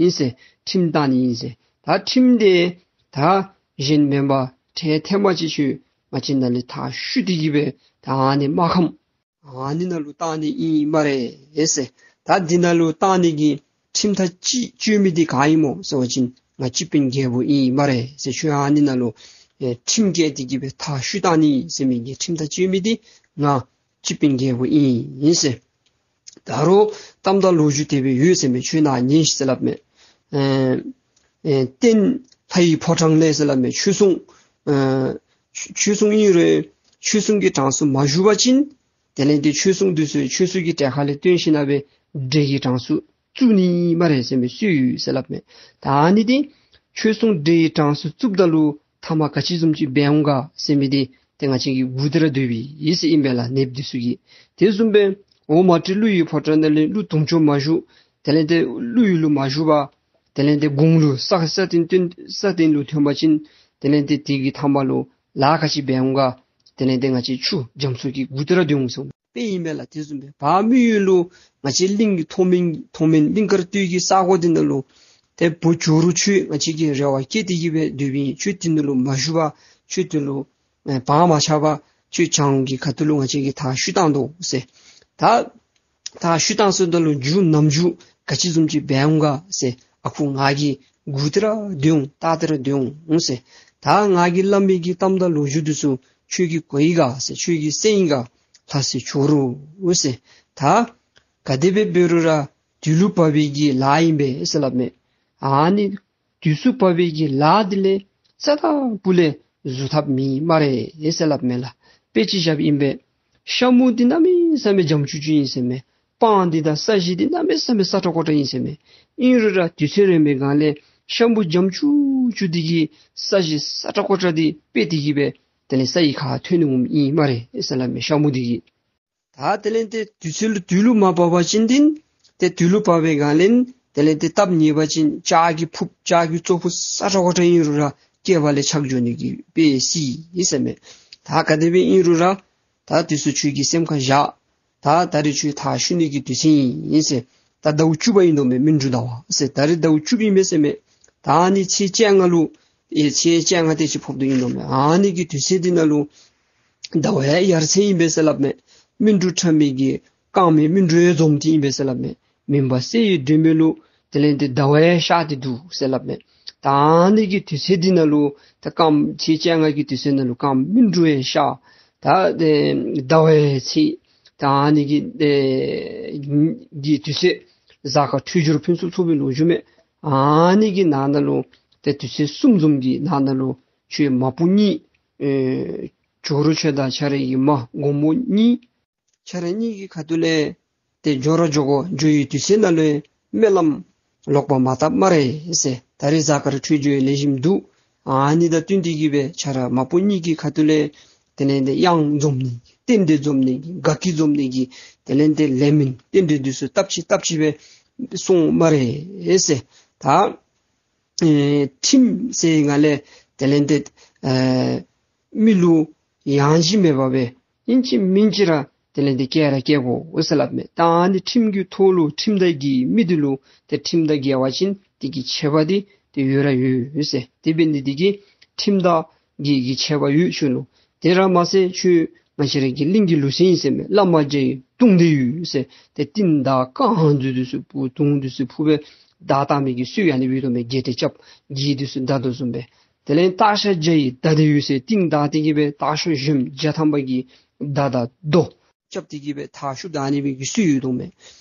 ཨིན་ཟེར། ཁྲིམས་བཏང་ནི་ཨིན་ཟེར། ད་ཁྲིམས་དེ་ད་གཞན་མེན་པར་ཁྲལ་ཐེངས་མ་ཅིག་ཁྱོད་ང་བཅས་ནང་ལས་ཐག་བཤུད་དེ་གི་སྦེ་ད་ཨ་ནི་རྨ་ཁམས་ཨ་ནི་ནང་ལུ་བཏང་ནི་ཨིན་སྨ་རེ་ཟེར། ད་འདི་ནང་ལུ་བཏང་ནི་གི་ཁྲིམས་ཐག་གཅིག་གཅོད་མི་འདི་ག་ཨིན་མོ་ཟེར་བ་ཅིན་ང་སྤྱི་དཔོན་རྒྱལ་པོ་ཨིན་སྨ་རེ་ཟེར། ཁྱོད་ཨ་ནི་ནང་ལུ་ཨེ་ཁྲིམས་བཀལ་ཏེ་གི་སྦེ་ཐག་བཤུད་བཏང་ནི་ཟེར་མི་གི་ཁྲིམས་ཐག་གཅོད་མི་འདི་ང་སྤྱི་དཔོན་རྒྱལ་པོ་ཨིན་ཟེར། ད་རུང་གཏམ་དང་ལོ་རྒྱུས་དེ་སྦེ་ཡོད་ཟེར་མས། ཁྱོད་ནཱ་ཉན་ཤིག་ཟེར་སླབ་མས། ཨེ་ཨེ་རྟེན་ལྷ་ཡི་ཕོ་བྲང་ལས་ཟེར་སླབ་མས། ཆོས་སྲུང་ཨེ་ཆོས་ཆོས་སྲུང་ཨིན་རུང་ཆོས་སྲུང་གི་གྲངས་སུ་མ་ཞུགས་པ་ཅིན་དེ་ལས་དེ་ཆོས་སྲུང་འདི་ཚུ་ཆོས་སྲུང་གི་གྲལ་ཁ་ལས་བཏོན་ཞིནམ་ལས་འདྲེ་གི་གྲངས་སུ་བཙུགས་ནི་སྨ་རེ་ཟེར་མི་སྲོལ་ཡོད་ཟེར་སླབ་མས། ད་ཨ་ནི་འདི་ཆོས་སྲུང་འདྲེ་གི་གྲངས་སུ་བཙུགསཔ་ད་ལུ་མཐའ་མ་ག་ཅི་བཟུམ་ཅིག་འབད་འོང་ག་ཟེར་མི་འདི་ཏེ་ང་བཅས་ཀྱིས་སྒུག་སྟེ་ར་སྡོདཔ་ཨིན་ཟེར་ཨིན་པས་ལགས། ནདཔ་འདི་ཚུ་གིས། དེ་བཟུམ་སྦེ་འོག་མ་ཏྲི་ཀླུ་ཡི་ཕོ་བྲང་ནང་ལས་ཀླུ་དུང་སྐྱོང་མ་བཞུགས། དེ་ལས་ཏེ་ཀླུ་ཡུལ་ལུ་མ་བཞུགས་པར་དེ་ལས་ཏེ་དགུང་ལུ་ས་ས་སྟེང་སྟེང་ས་སྟེང་ལུ་ཐོན་པ་ཅིན་དེ་ལས་ཏེ་དེ་གི་མཐའ་མ་ལུ་ལཱ་ག་ཅི་འབད་འོང་ག། དེ་ལས་ཏེ་ང་བཅས་ཆུ་རྒྱ་མཚོ་གིས་སྒུག་སྟེ་ར་སྡོད་འོང་ཟེར་དཔེ་ཨིན་པས་ལགས། དེ་བཟུམ་སྦེ་བ་མི་ཡུལ་ལུ་ང་བཅས་གླིང་གི་མཐོ་དམན་མཐོ་དམན་གླིང་དཀར་སྟོད་ཀྱི་ས་གོ་འདི་ནང་ལུ་ཏེ་བུ་ཇོ་རུ་ཁྱོད་ང་བཅས་ཀྱིས་རེ་བ་བསྐྱེད་དེ་གི་སྦེ་སྡོདཔ་ཨིན། ཁྱོད་འདི་ནང་ལུ་མ་བཞུགས་པར་ཁྱོད་འདི་ལུ་ཨེ་བག་མ་ཆགས་པར་ཁྱོད་བྱང་གི་ཁ་ཐུག་ལུ་ང་བཅས་ཀྱིས་ཐག་བཤུད་བཏང་དོ་ཟེར། ད་ཐག་བཤུད་བཏང་ཚརཝ་ད་ལུ་མཇུག་ནམ་མཇུག་ག་ཅི་བཟུམ་ཅིག་འབད་འོང་ག་ཟེར་ཨ་ཁུ་ང་གིས་སྒུག་སྟེ་ར་སྡོད་འོང་། བལྟ་སྟེ་ར་སྡོད་འོང་ཟེར། ད་ང་གིས་སླབ་མི་གི་གཏམ་དང་ལོ་རྒྱུས་འདི་ཚུ་ཁྱོད་ཀྱིས་གོ་ཡི་ག་ཟེར། ཁྱོད་ཀྱིས་གསན་ཡི་ག་ལྷ་སྲས་ཇོ་རུ་ཟེར། ད་ག་དེ་སྦེ་འབད་རུང་ར་དུས་ལུ་བབས་པའི་གི་ལཱ་ཨིན་པས་ཟེར་སླབ་མས། ཨ་ནི་དུས་སུ་བབས་པའི་གི་ལཱ་འདི་ལས་རྩ་དང་སྤུ་ལས་བཟོ་ཐབས་མེད་སྨ་རེ་ཟེར་སླབ་མས་ལགས། དཔེ་ཅིག་བཞགཔ་ཨིན་པས། ཤ་མུ་འདི་གནམ་མེད་ས་མེད་འཇམ་ཅུག་ཅུ་ཨིན་ཟེར་མས། སྤང་འདི་དང་ས་གཞི་འདི་གནམ་མེད་ས་མེད་སྲ་ཀྲག་ཀོ་ཀྲ་ཨིན་ཟེར་མས། ཨིན་རུང་ར་དུས་ཚོད་རན་པའི་སྒང་ལས་ཤ་མུ་འཇམ་ཅུག་ཅུ་འདི་གིས་ས་གཞི་སྲ་ཀྲག་ཀོ་ཀྲ་འདི་ཕུད་དེ་གི་སྦེ་དེ་ལས་ས་ཡི་ཁར་ཐོན་འོངམ་ཨིན་སྨ་རེ་ཟེར་སླབ་མས། ཤ་མུ་འདི་གིས། ད་དེ་ལས་ཏེ་དུས་ཚོད་ལུ་དུས་ལུ་མ་བབས་པ་ཅིན་ཏེ་དུས་ལུ་བབས་པའི་སྒང་ལས་དེ་ལས་ཏེ་སྟབས་ཉེས་པ་ཅིན་ལྕགས་ཀྱི་ཕུརཔ་ལྕགས་ཀྱི་ཙོག་ཕུརཔ་ས་ཁྲ་ཁྲ་ཨིན་རུང་ར་སྐེད་པ་ལས་ཆག་འགྱོ་ནི་གི་དཔེ་སྲིད་ཟེར་མས། ད་ག་དེ་སྦེ་ཨིན་རུང་ར་ད་དེ་ཚུ་ཁྱོད་ཀྱིས་སེམས་ཁར་བཞག། ད་ད་རིས་ཁྱོད་མཐའ་བཤུད་ནི་གི་དུས་ཚོད་ཨིན་ཟེར། ད་ཟླཝ་བཅུ་པ་ཨིན་དོ་མས། སྨིན་དྲུག་ཟླ་བ་ཟེར། ད་རིས་ཟླཝ་བཅུ་པ་ཨིན་མས་ཟེར་མས། ད་ཨ་ནི་ཚེས་བཅོ་ལྔ་ལུ་ཨེ་ཚེས་བཅོ་ལྔ་དེ་ཅིག་ཕོག་དོ་ཨིན་དོ་མས། ཨ་ནི་གི་དུས་ཚོད་འདི་ནང་ལུ་ཟླ་བའི་ཡར་ཚེས་ཨིན་པས་ཟེར་སླབ་མས། སྨིན་དྲུག་ཁྲ་མོ་གི་རྐངམ་སྨིན་དྲུག་འཛོམས་ཏེ་ཨིན་པས་ཟེར་སླབ་མས། མུན་པ་སེལ་བའི་སྒྲོན་མེ་ལུ་དེ་ལས་ཏེ་ཟླ་བ་ཡང་ཤར་ཏེ་འདུག་ཟེར་སླབ་མས། ད་ཨ་ནི་གི་དུས་ཚོད་འདི་ནང་ལུ་ད་རྐངམ་ཚེས་བཅོ་ལྔ་གི་དུས་ཚོད་ནང་ལུ་རྐངམ་སྨིན་དྲུག་ཡང་ཤར། ད་ཨེ་ཟླ་བ་ཡང་ཚེས། ད་ཨ་ནི་གི་ཨེ་གི་དུས་ཚོད་གཟའ་སྐར་འཕྲོད་སྦྱོར་ཕུན་སུམ་ཚོགས་པའི་ལོ་རྒྱུས་མས། ཨ་ནི་གི་ནང་ན་ལུ་ཏེ་དུས་ཚོད་གསུམ་འཛོམས་ཀྱི་ནང་ན་ལུ་ཁྱོད་མ་བུ་གཉིས་ཨེ་ཇོ་རུ་ཁྱོད་དང་ཁྱོད་རའི་མ་དགོང་མོ་གཉིས། ཁྱོད་ར་གཉིས་ཀྱི་ཁ་ཐུག་ལས་ཏེ་འགྱོ་ར་འགྱོ་དགོ། འགྱོ་བའི་དུས་ཚོད་ནང་ལུ་སྨོན་ལམ་ལོག་པ་མ་བཏབ་སྨ་རེ་ཟེར། ད་རིས་གཟའ་སྐར་འཕྲོད་སྦྱོར་ལེགས་ཤོམ་འདུག། ཨ་ནི་དང་བསྟུན་ཏེ་གི་སྦེ་ཁྱོད་ར་མ་བུ་གཉིས་ཀྱི་ཁ་ཐུག་ལས་དེ་ལས་ཏེ་གཡང་འཛོམས་ནི་རྟེན་འབྲེལ་འཛོམས་ནི་གི་དགའ་སྐྱིད་འཛོམས་ནི་གི་དེ་ལས་ཏེ་ལེགས་སྨོན་རྟེན་འབྲེལ་འདི་ཚུ་བཏབ་ཅི་བཏབ་ཅི་སྦེ་སོང་སྨ་རེ་ཟེར། ད་ཨེ་ཁྲིམས་ཟེར་སྒང་ལས་དེ་ལས་ཏེ་ཨེ་མི་ལུ་ཡང་ཅིན་མེད་པར་སྦེ་ཨིན་ཅི་མིན་ཅི་ར་དེ་ལས་ཏེ་བཀལ་ར་བཀལ་དགོ་ཟེར་སླབ་མས། ད་ཨ་ནི་ཁྲིམས་ཀྱི་ཐོག་ལུ་ཁྲིམས་དང་འགལ་མི་འདི་ལུ་ཏེ་ཁྲིམས་དང་འགལ་བ་ཅིན་དེ་གི་ཆད་པ་འདི་ཏེ་ཡོད་ར་ཡོད་ཟེར། དེ་འབད་ནི་འདི་གིས་ཁྲིམས་དང་འགལ་གྱི་ཆད་པ་ཡོད་ཁྱོད་ལུ། དེ་ར་མ་ཚད་ཁྱོད་ང་བཅས་ར་གི་གླིང་གི་ལུགས་སྲོལ་ཨིན་ཟེར་མས། བླ་མ་བརྒྱ་ཡི་དུང་འདི་ཡོད་ཟེར། ཏེ་རྟིང་བདའ་རྐང་འཛུལ་འདི་ཚུ་ཕུ་དུང་འདི་ཚུ་ཕུ་སྦེ་བདའ་བཏང་མི་གི་སྲོལ་ཡང་ཨ་ནི་སྦེ་ཡོད་དོ་མས། གྱལ་ཏེ་རྐྱབ་གྱལ་འདི་ཚུ་བདའ་དོ་བཟུམ་སྦེ། དེ་ལས་སྟག་ཤར་བརྒྱ་ཡི་མདའ་འདི་ཡོད་ཟེར། རྟིང་བདའ་སྟེ་གི་སྦེ་སྟག་ཤར་གཞོནམ་བརྒྱ་ཐམ་པ་གི་མདའ་དང་རྡོ་རྐྱབ་སྟེ་གི་སྦེ་མཐའ་བཤུད་བདའ་ནི་སྦེ་གི་སྲོལ་ཡོད་དོ་མས།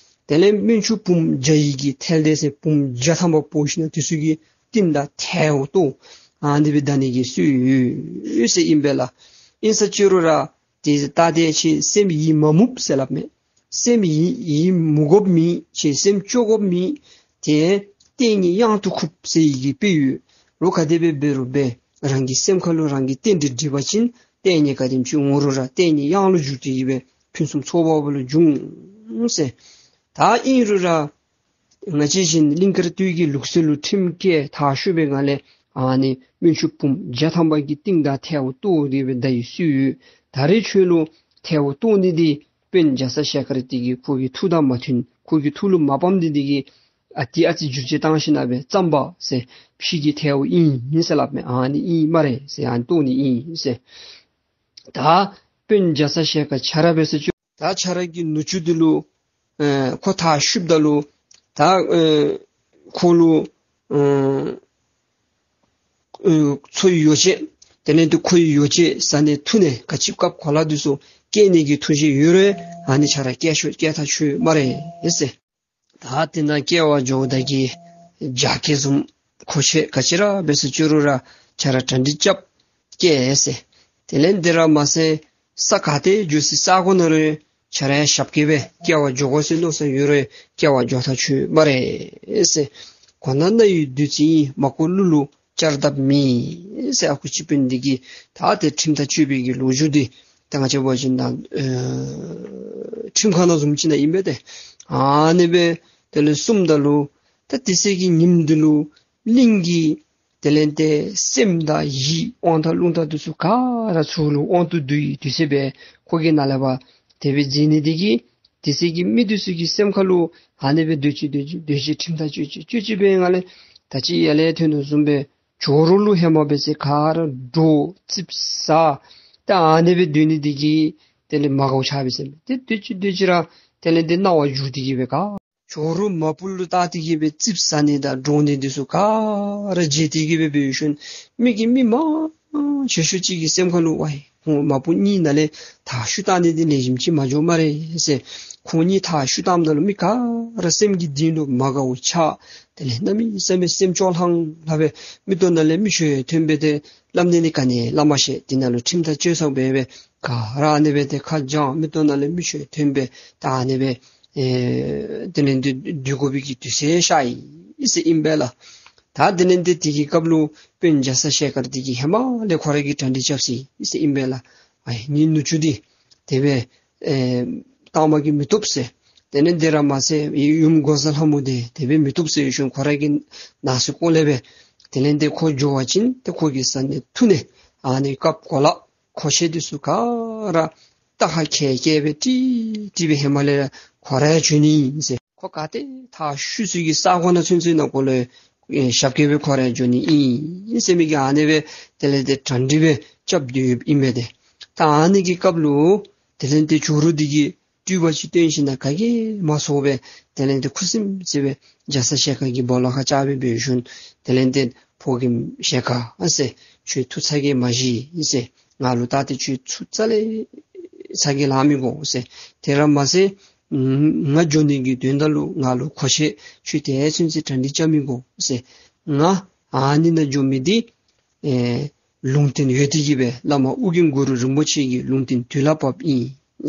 དེ་ལས་སྨན་ཆུང་བུམོ་བརྒྱ་ཡི་གི་ཐལ་ལྡན་ཟེར་བུམོ་བརྒྱ་ཐམ་པ་འབོ་ཞིན་ན་དེ་ཚུ་གིས་རྟིང་བདའ་ཐལཝ་གཏོར་ཨ་ནི་སྦེ་བདའ་ནི་གི་སྲོལ་ཡོད་ཟེར་ཨིན་པས་ལགས། ཨིན་ས་ཅི་རུང་ར་ཏེ་ད་ཏེ་ཁྱོད་སེམས་ཡིད་མ་མུག་ཟེར་སླབ་མས། སེམས་ཡིད་ཡིད་མུག་དགོཔ་མེད། ཁྱོད་སེམས་སྐྱོ་དགོཔ་མེད། ཏེ་ལྟས་ངན་གཡང་དུ་འཁུར་ཟེར་བའི་གི་དཔེ་ཡོད། རོགས་ག་དེ་སྦེ་འབད་རུང་འབད་རང་གི་སེམས་ཁ་ལུ་རང་གི་རྟེན་འབྲེལ་འགྲིག་པ་ཅིན་ལྟས་ངན་ག་དེམ་ཅིག་འོང་རུང་ར་ལྟས་ངན་གཡང་ལུ་འགྱུར་ཏེ་གི་སྦེ་ཕུན་སུམ་ཚོགས་པ་ལུ་འགྱུར་ཟེར། ད་ཨིན་རུང་ར་ང་བཅས་བཞིན་གླིང་དཀར་སྟོད་ཀྱི་ལུགས་སྲོལ་ལུ་ཁྲིམས་བཀལ་མཐའ་བཤུད་པའི་སྒང་ལས་ཨ་ནི་སྨན་ཆུང་བུམོ་བརྒྱ་ཐམ་པ་གིས་རྟིང་བདའ་ཐལཝ་གཏོར་ཏེ་སྦེ་བདའ་བའི་སྲོལ་ཡོད། ད་རེས་ཁྱོད་ལུ་ཐལཝ་གཏོར་ནི་འདི་དཔོན་རྒྱ་ཚ་ཞལ་དཀར་འདི་གིས་ཁོ་གི་ཐུགས་དང་མ་མཐུན། ཁོ་གི་ཐུགས་ལུ་མ་བབ་ནི་འདི་གིས་ཨ་ཙི་ཨ་ཙི་འགྱུར་བཅོས་བཏང་ཞིན་ན་སྦེ་རྩམ་པ་ཟེར་ཕྱི་གི་ཐལཝ་ཨིན་ཟེར་སླབ་མས། ཨ་ནི་ཨིན་སྨ་རེ་ཟེར། ཨ་ནི་གཏོར་ནི་ཨིན་ཟེར། ད་དཔོན་རྒྱ་ཚ་ཞལ་དཀར་ཁྱོད་ར་འབད་ས་ཅི་ད་ཁྱོད་ར་གི་ནུ་གཅུང་འདི་ལུ་ཨེ་ཁོ་མཐའ་བཤུདཔ་ད་ལུ་ད་ཨེ་ཁོ་ལུ་ཨེ་ཨེ་འཚོ་བའི་ཡོ་བྱད་དེ་ལས་ཏེ་ཁོ་གི་ཡོ་བྱད་བཟའ་ནི་འཐུང་ནི་ག་ཅི་སྐབས་གོ་ལ་འདི་ཚུ་བསྐྱལ་ནི་གི་ཐུགས་བཞེད་ཡོད་རུང་ཨ་ནི་ཁྱོད་ར་བསྐྱལ་ཤོག། བསྐྱལ་ཐག་ཆོད་སྨ་རེ་ཟེར། ད་དེ་ནང་སྐྱེལ་བར་འགྱོཝ་ད་གི་རྒྱ་སྐྱེགས་བཟུམ་མཁོ་ཆས་ག་ཅི་ར་འབད་ས་ཅི་རུང་ར་ཁྱོད་ར་གྲ་སྒྲིག་རྐྱབ་བསྐྱལ་ཟེར། དེ་ལས་འདི་ར་མ་ཚད་ས་ག་ཏེ་འགྱོ་སའི་ས་གོ་ནང་རུང་ཁྱོད་ར་ཡང་ཞབས་སྐྱེལ་སྦེ་སྐྱེལ་བར་འགྱོ་དགོ་ཟེར་མནོ་བསམ་ཡོད་རུང་སྐྱེལ་བར་འགྱོ་ཐག་ཆོད་སྨ་རེ་ཟེར། གོ་ན་རྣ་ཡི་བདུད་རྩི་ཡིན། མ་གོ་གླུ་ལུ་བསྐྱར་ལྡབ་མེད་ཟེར། ཨ་ཁུ་སྤྱི་དཔོན་འདི་གིས་ད་ཏེ་ཁྲིམས་ཐག་གཅོད་པའི་གི་ལོ་རྒྱུས་འདི་ད་ང་བཅས་འབད་བ་ཅིན་ད་ཨེ་ཁྲིམས་ཁང་ནང་བཟུམ་ཅིག་ནང་ཨིན་པས་ཏེ། ཨ་ནི་སྦེ་དེ་ལས་གསུངམ་ད་ལུ་ད་དེ་ཚེ་གི་ཉིནམ་འདི་ལུ་གླིང་གི་དེ་ལས་ཏེ་སེམས་དང་ཡིད་དབང་ཐང་རླུང་རྟ་འདི་ཚུ་ག་ར་ཚུར་ལུ་དབང་དུ་བསྡུ་བའི་དུས་ཚོད་སྦེ་ཁོ་གིས་ནཱ་ལས་ཕར་དེ་སྦེ་མཛད་ནི་འདི་གིས་དེ་ཚེ་གི་མི་འདི་ཚུ་གི་སེམས་ཁ་ལུ་ཨ་ནི་སྦེ་སྡོད་ཅི་སྡོད་ཅི་སྡོད་ཅི་ཁྲིམས་ཐག་གཅོད་ཅི་གཅོད་ཅི་སྦེ་ང་ལས་ད་ཅི་ཡར་ལས་ཐོན་དོ་བཟུམ་སྦེ་ཇོ་རུ་ལུ་ཧེ་མ་འབད་ཚེ་ག་ར་འདྲོག་ཙིགཔ་ཟ། ད་ཨ་ནི་སྦེ་སྡོད་ནི་འདི་གིས་དེ་ལས་མ་དགའཝ་ཆགས་པས་ཟེར་མས། ཏེ་སྡོད་ཅི་སྡོད་ཅི་ར་དེ་ལས་ཏེ་སྣང་བ་འགྱུར་ཏེ་གི་སྦེ་ག་ཇོ་རུ་མ་བུ་ལུ་བལྟ་སྟེ་གི་སྦེ་ཙིགཔ་ཟ་ནི་དང་འདྲོག་ནི་འདི་ཚུ་ག་ར་བརྗེད་དེ་གི་སྦེ་འབད་ཞིནམ་མི་གི་མི་མང་ཆེ་ཤོས་ཅིག་གི་སེམས་ཁ་ལུ་ཝའི་ཁོང་མ་བུ་གཉིས་ནང་ལས་མཐའ་བཤུད་བཏང་ནི་འདི་ལེགས་ཤོམ་ཅིག་མ་འགྱོ་སྨ་རེ་ཟེར། ཁོང་གཉིས་མཐའ་བཤུད་བཏངམ་ད་ལུ་མི་ག་ར་སེམས་ཀྱི་གཏིང་ལུ་མ་དགའཝ་ཆགས། དེ་ལས་གནམ་མེད་ས་མེད་སེམས་སྐྱོ་ལྷང་ལྷང་སྦེ་མིག་ཏོ་ནང་ལས་མིག་ཆུ་ཐོན་སྦེ་ཏེ་སླབ་ནི་ནི་ག་ནི་སླབ་མ་ཤེས། དེ་ནང་ལུ་ཁྲིམས་ཐག་གཅོད་ཚར་སྦེ་སྦེ་ག་ར་ཨ་ནི་སྦེ་ཏེ་ཁ་བྱང་མིག་ཏོ་ནང་ལས་མིག་ཆུ་ཐོན་སྦེ་ད་ཨ་ནི་སྦེ་ཨེ་དེ་ལས་འདི་སྡོད་དགོ་པའི་གི་དུས་ཚོད་ཤར་ཡི་ཟེར་ཨིན་པས་ལགས། ད་དེ་ལས་འདི་དེ་གི་སྐབས་ལུ་དཔོན་རྒྱ་ཚ་ཞལ་དཀར་འདི་གིས་ཧེ་མ་ལས་ཁོ་ར་གིས་གྲ་སྒྲིག་རྐྱབ་ཅི་ཟེར་ཨིན་པས་ལགས། ཨའི་ངེའི་ནུ་གཅུང་འདི་དེ་སྦེ་ཨེ་ ལྟག་མ་གིས་མི་བཏུབ་ཟེར། དེ་ལས་དེ་ར་མ་ཚད་ཡུམ་འགོག་བཟའ་ལྷ་མོ་དེ་དེ་སྦེ་མི་བཏུབ་ཟེར་ཞིནམ་ཁོ་ར་གི་ནང་སེམས་ཁོག་ལས་སྦེ་དེ་ལས་དེ་ཁོ་འགྱོ་བ་ཅིན་ཏེ་ཁོ་གི་ས་ནི་ཐུ་ནི་ཨ་ནི་སྐབས་གོ་ལ་མཁོ་ཆས་འདི་ཚུ་ག་ར་རྟ་ཁ་ཁལ་བཀལ་སྦེ་ཀྲིག་ཀྲི་སྦེ་ཧེ་མ་ལས་ར་ཁོ་ར་འགྱོ་ནི་ཨིན་ཟེར། ཁོ་ག་ཏེ་ཐག་ཤུ་ཚུ་གི་ས་གོ་ནང་ཚུན་ཚོད་ནང་འཁོད་ལུ་ཨེ་ཞབས་སྐྱེལ་སྦེ་ཁོ་ར་འགྱོ་ནི་ཨིན་ཟེར་མི་གི་ཨ་ནི་སྦེ་དེ་ལས་དེ་གྲ་སྒྲིག་སྦེ་རྐྱབ་སྡོད་ཡོདཔ་ཨིན་མས་ཏེ། ད་ཨ་ནི་གི་སྐབས་ལུ་དེ་ལས་དེ་ཇོ་རུ་འདི་གིས་སྤྲུལ་པ་ཅིག་སྟོན་ཞིནམ་ལས་ག་གིས་མ་ཚོར་བར་དེ་ལས་དེ་ཁུ་སིམ་སི་སྦེ་རྒྱ་ཚ་ཞལ་དཀར་གྱི་སྦོ་ལོགས་ཁར་བཅར་སྦེ་འབད་ཞིནམ་དེ་ལས་དེ་ཕོ་རྒནམ་ཞལ་དཀར་ཨ་ཟེར་ཁྱོད་ཐུགས་ཚ་གྱང་མ་བཞེས་ཟེར། ང་ལུ་ད་ཏེ་ཁྱོད་ཚུར་རྩ་ལས་ཚ་གྱང་ལང་མི་དགོ་ཟེར། དེ་ར་མ་ཚད་ང་འགྱོ་ནི་གི་དོན་དག་ལུ་ང་ལུ་མཁོ་ཆས་ཁྱོད་དེ་ཚུན་ཚོད་གྲ་སྒྲིག་རྐྱབ་མི་དགོ་ཟེར། ང་ཨ་ནི་ནང་འགྱོ་མི་འདི་ཨེ་ལུང་བསྟན་ཡོད་དེ་གིས་སྦེ་བླ་མ་ཨོ་རྒྱན་གུ་རུ་རིན་པོ་ཆེ་གི་ལུང་བསྟན་དུས་ལ་བབ་ཨིན་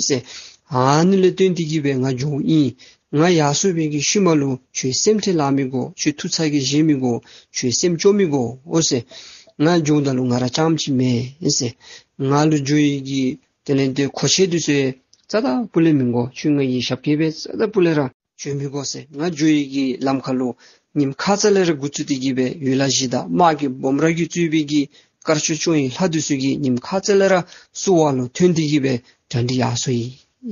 ཟེར། ཨ་ནི་ལས་བརྟེན་ཏེ་གིས་སྦེ་ང་འགྱོཝ་ཨིན། ང་ཡར་སོང་བའི་གི་ཤུལ་མ་ལུ་ཁྱོད་སེམས་ཁྲལ་ལང་མི་དགོ། ཁྱོད་ཐུགས་ཚ་གྱང་བཞེས་མི་དགོ། ཁྱོད་སེམས་སྐྱོ་མི་དགོ་ཨོ་ཟེར། ང་འགྱོཝ་ད་ལུ་ང་ར་རྐྱངམ་ཅིག་མེན་ཟེར། ང་ལུ་འགྱོ་ནི་གི་དེ་ལས་དེ་མཁོ་ཆས་འདི་ཚུ་རྩ་དང་སྤུ་ལས་མི་དགོ། ཁྱོད་ང་གི་ཞབས་སྐྱེལ་སྦེ་རྩ་དང་སྤུ་ལས་ར་འགྱོ་མི་དགོ་ཟེར། ང་འགྱོ་ནི་གི་ལམ་ཁ་ལུ་ཉིནམ་ཁ་ཙ་ལས་ར་འགོ་བཙུགས་ཏེ་གིས་སྦེ་ཡུལ་ལྷ་གཞི་བདག་དམག་གི་སྦོམ་ར་གིས་གཙོས་པའི་གི་དཀར་ཕྱོགས་སྐྱོང་བའི་ལྷ་འདི་ཚུ་གིས་ཉིནམ་ཁ་ཙ་ལས་ར་བསུ་བ་ལུ་ཐོན་ཏེ་གིས་སྦེ་གྲ་སྒྲིག་ཡར་སོང་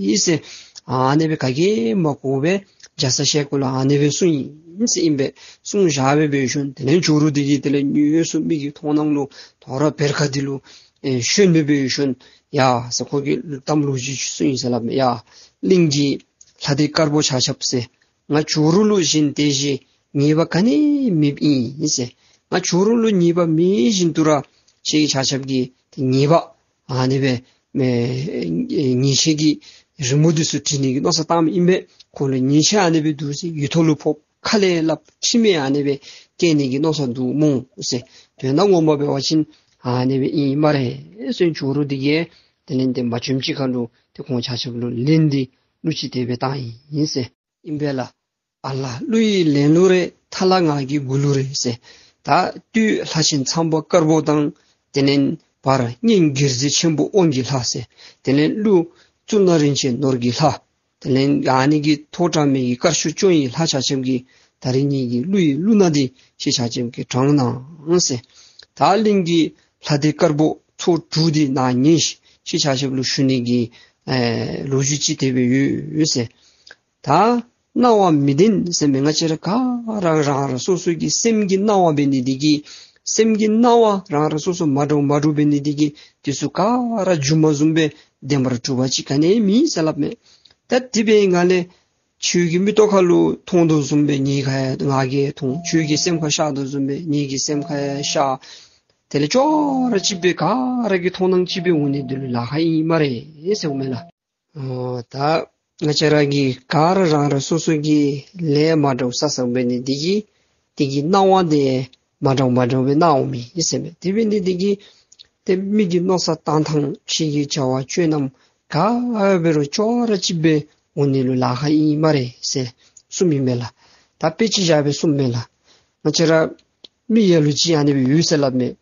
ཡི་ཟེར། ཨ་ནི་སྦེ་ག་གིས་མ་གོ་བར་རྒྱ་ཚ་ཞལ་དཀར་ལུ་ཨ་ནི་སྦེ་གསུངས་ཡི་ཟེར་ཨིན་པས། གསུངས་བཞག་སྦེ་འབད་ཞིནམ་དེ་ལས་ཇོ་རུ་འདི་གིས་དེ་ལས་ཉུང་སུ་མི་གི་མཐོང་སྣང་ལུ་དོ་རུང་བེར་ཁ་འདི་ལུ་ཨེ་ཞོན་སྦེ་འབད་ཞིནམ་ཡ་ཟེར་ཁོ་གིས་གཏམ་ལོ་རྒྱུས་ཅིག་གསུངས་ཡི་ཟེར་སླབ་མས། ཡ་གླིང་གི་ལྷ་སྡེ་དཀར་པོ་ཆ་ཁྱབ་ཟེར། ང་ཇོ་རུ་ལུ་བཞིན་དེ་བཞིན་ཉེས་པ་ག་ནི་མེདཔ་ཨིན་ཟེར། ང་ཇོ་རུ་ལུ་ཉེས་པ་མེད་བཞིན་དུ་ར་ཁྱེད་ཆ་ཁྱབ་ཀྱིས་ཏེ་ཉེས་པ་ཨ་ནི་སྦེ་མེ་ཉེས་ཆད་ཀྱི་རི་མོ་འདི་ཚུ་བྲི་ནི་གི་མནོ་བསམ་བཏངམ་ཨིན་པས། ཁོང་ལུ་ཉེས་ཆད་ཨ་ནི་སྦེ་འདུག་ཟེར། ཡིག་ཐོག་ལུ་ཕོགཔ་ཁ་ལས་སླབ་ཁྲིམས་ཡང་ཨ་ནི་སྦེ་བཀལ་ནི་གི་མནོ་བསམ་འདུག་སྨོ་ཟེར། དོན་དག་ངོ་མ་འབད་བ་ཅིན་ཨ་ནི་སྦེ་ཨིན་སྨ་རེ་ཟེར། ཇོ་རུ་འདི་གིས་དེ་ལས་དེ་མ་བྱོནམ་ཅིག་ཁར་ལུ་ཏེ་ཁོང་ཆ་ཁྱབ་ལུ་ལན་འདི་གླུ་ཅིག་དེ་སྦེ་བཏང་ཡི་ཟེར་ཨིན་པས་ལགས། ཨ་ལ་གླུ་ཡི་ལན་ལུ་རེ། ཐ་ལ་ངག་གི་མགུར་གླུ་རེ་ཟེར། ད་སྟོད་ལྷ་ཆེན་ཚངས་པ་དཀར་པོ་དང་དེ་ལས་བར་གཉན་སྒྱུ་རྩལ་ཆེན་པོ་དབང་གི་ལྷ་ཟེར། དེ་ལས་ཀླུ་གཙུག་ན་རིན་ཆེན་ནོར་གྱི་ལྷ། དེ་ལས་ཨ་ནི་གི་ཐོག་དྲངས་མི་གི་དཀར་ཕྱོགས་སྐྱོང་བའི་ལྷ་ཆ་ཁྱབ་ཀྱིས་ད་རིས་ངེ་གི་གླུ་ཡི་གླུ་སྣ་འདི་ཁྱེད་ཆ་ཁྱབ་ཀྱིས་དྲངས་གནང་ཟེར། ད་གླིང་གི་ལྷ་སྡེ་དཀར་པོ་ཚོ་དྲུག་འདི་ནཱ་ཉན་ཤིག། ཁྱེད་ཆ་ཁྱབ་ལུ་ཞུ་ནི་གི་ཨེ་ལོ་རྒྱུས་ཅིག་དེ་སྦེ་ཡོད་ཟེར། ད་སྣང་བ་མི་ལྡན་ཟེར་མི་ང་བཅས་ར་ག་ར་རང་རང་སོ་སོ་གི་སེམས་ཀྱི་སྣང་བ་འབད་ནི་འདི་གིས་སེམས་ཀྱི་སྣང་བ་རང་རང་སོ་སོ་མ་འདྲཝ་མ་འདྲཝ་འབད་ནི་འདི་གིས་དེ་ཚུ་ག་ར་སྒྱུ་མ་བཟུམ་སྦེ་བདེན་པར་གྲུབ་པ་ཅིག་ག་ནི་མེད་ཟེར་སླབ་མས། ད་དེ་འབདཝ་ལས་ཁྱོད་ཀྱི་མིག་ཏོ་ཁར་ལུ་མཐོང་དོ་བཟུམ་སྦེ་ངེ་གི་ཁར་ཡང་ང་གིས་མཐོང་། ཁྱོད་ཀྱི་སེམས་ཁར་ཤར་དོ་བཟུམ་སྦེ་ངེ་གི་སེམས་ཁར་ཡང་ཤར། དེ་ལས་ཅོག་ར་གཅིག་སྦེ་ག་ར་གི་མཐོང་སྣང་གཅིག་སྦེ་འོང་ནི་འདི་ལུ་ལཱ་ཁག་ཨིན་སྨ་རེ་ཟེརཝ་མས་ལགས། ཨོ་ད་ང་བཅས་ར་གི་ག་ར་རང་རང་སོ་སོ་གི་ལས་མ་འདྲཝ་བསགས་བསགསཔ་འབད་ནི་འདི་གིས་དེ་གི་སྣང་བ་འདི་མ་འདྲཝ་མ་འདྲཝ་སྦེ་སྣང་འོང་མི་ཨིན་ཟེར་མས། དེ་འབད་ནི་འདི་གིས་ཏེ་མི་གི་མནོ་བསམ་བཏང་ཐངས་ཕྱི་གི་བྱ་བ་སྤྱོད་ལམ་ག་འབད་རུང་ཅོག་ར་གཅིག་སྦེ་འོང་ནི་ལུ་ལཱ་ཁག་ཨིན་སྨ་རེ་ཟེར་གསུངམ་ཨིན་མས་ལགས། ད་དཔེ་ཅིག་བཞག་སྦེ་གསུངམ་མས་ལགས། ང་བཅས་ར་མི་ལ་ལུ་ཅིག་ཨ་ནི་སྦེ་ཡོད་ཟེར་སླབ་མས།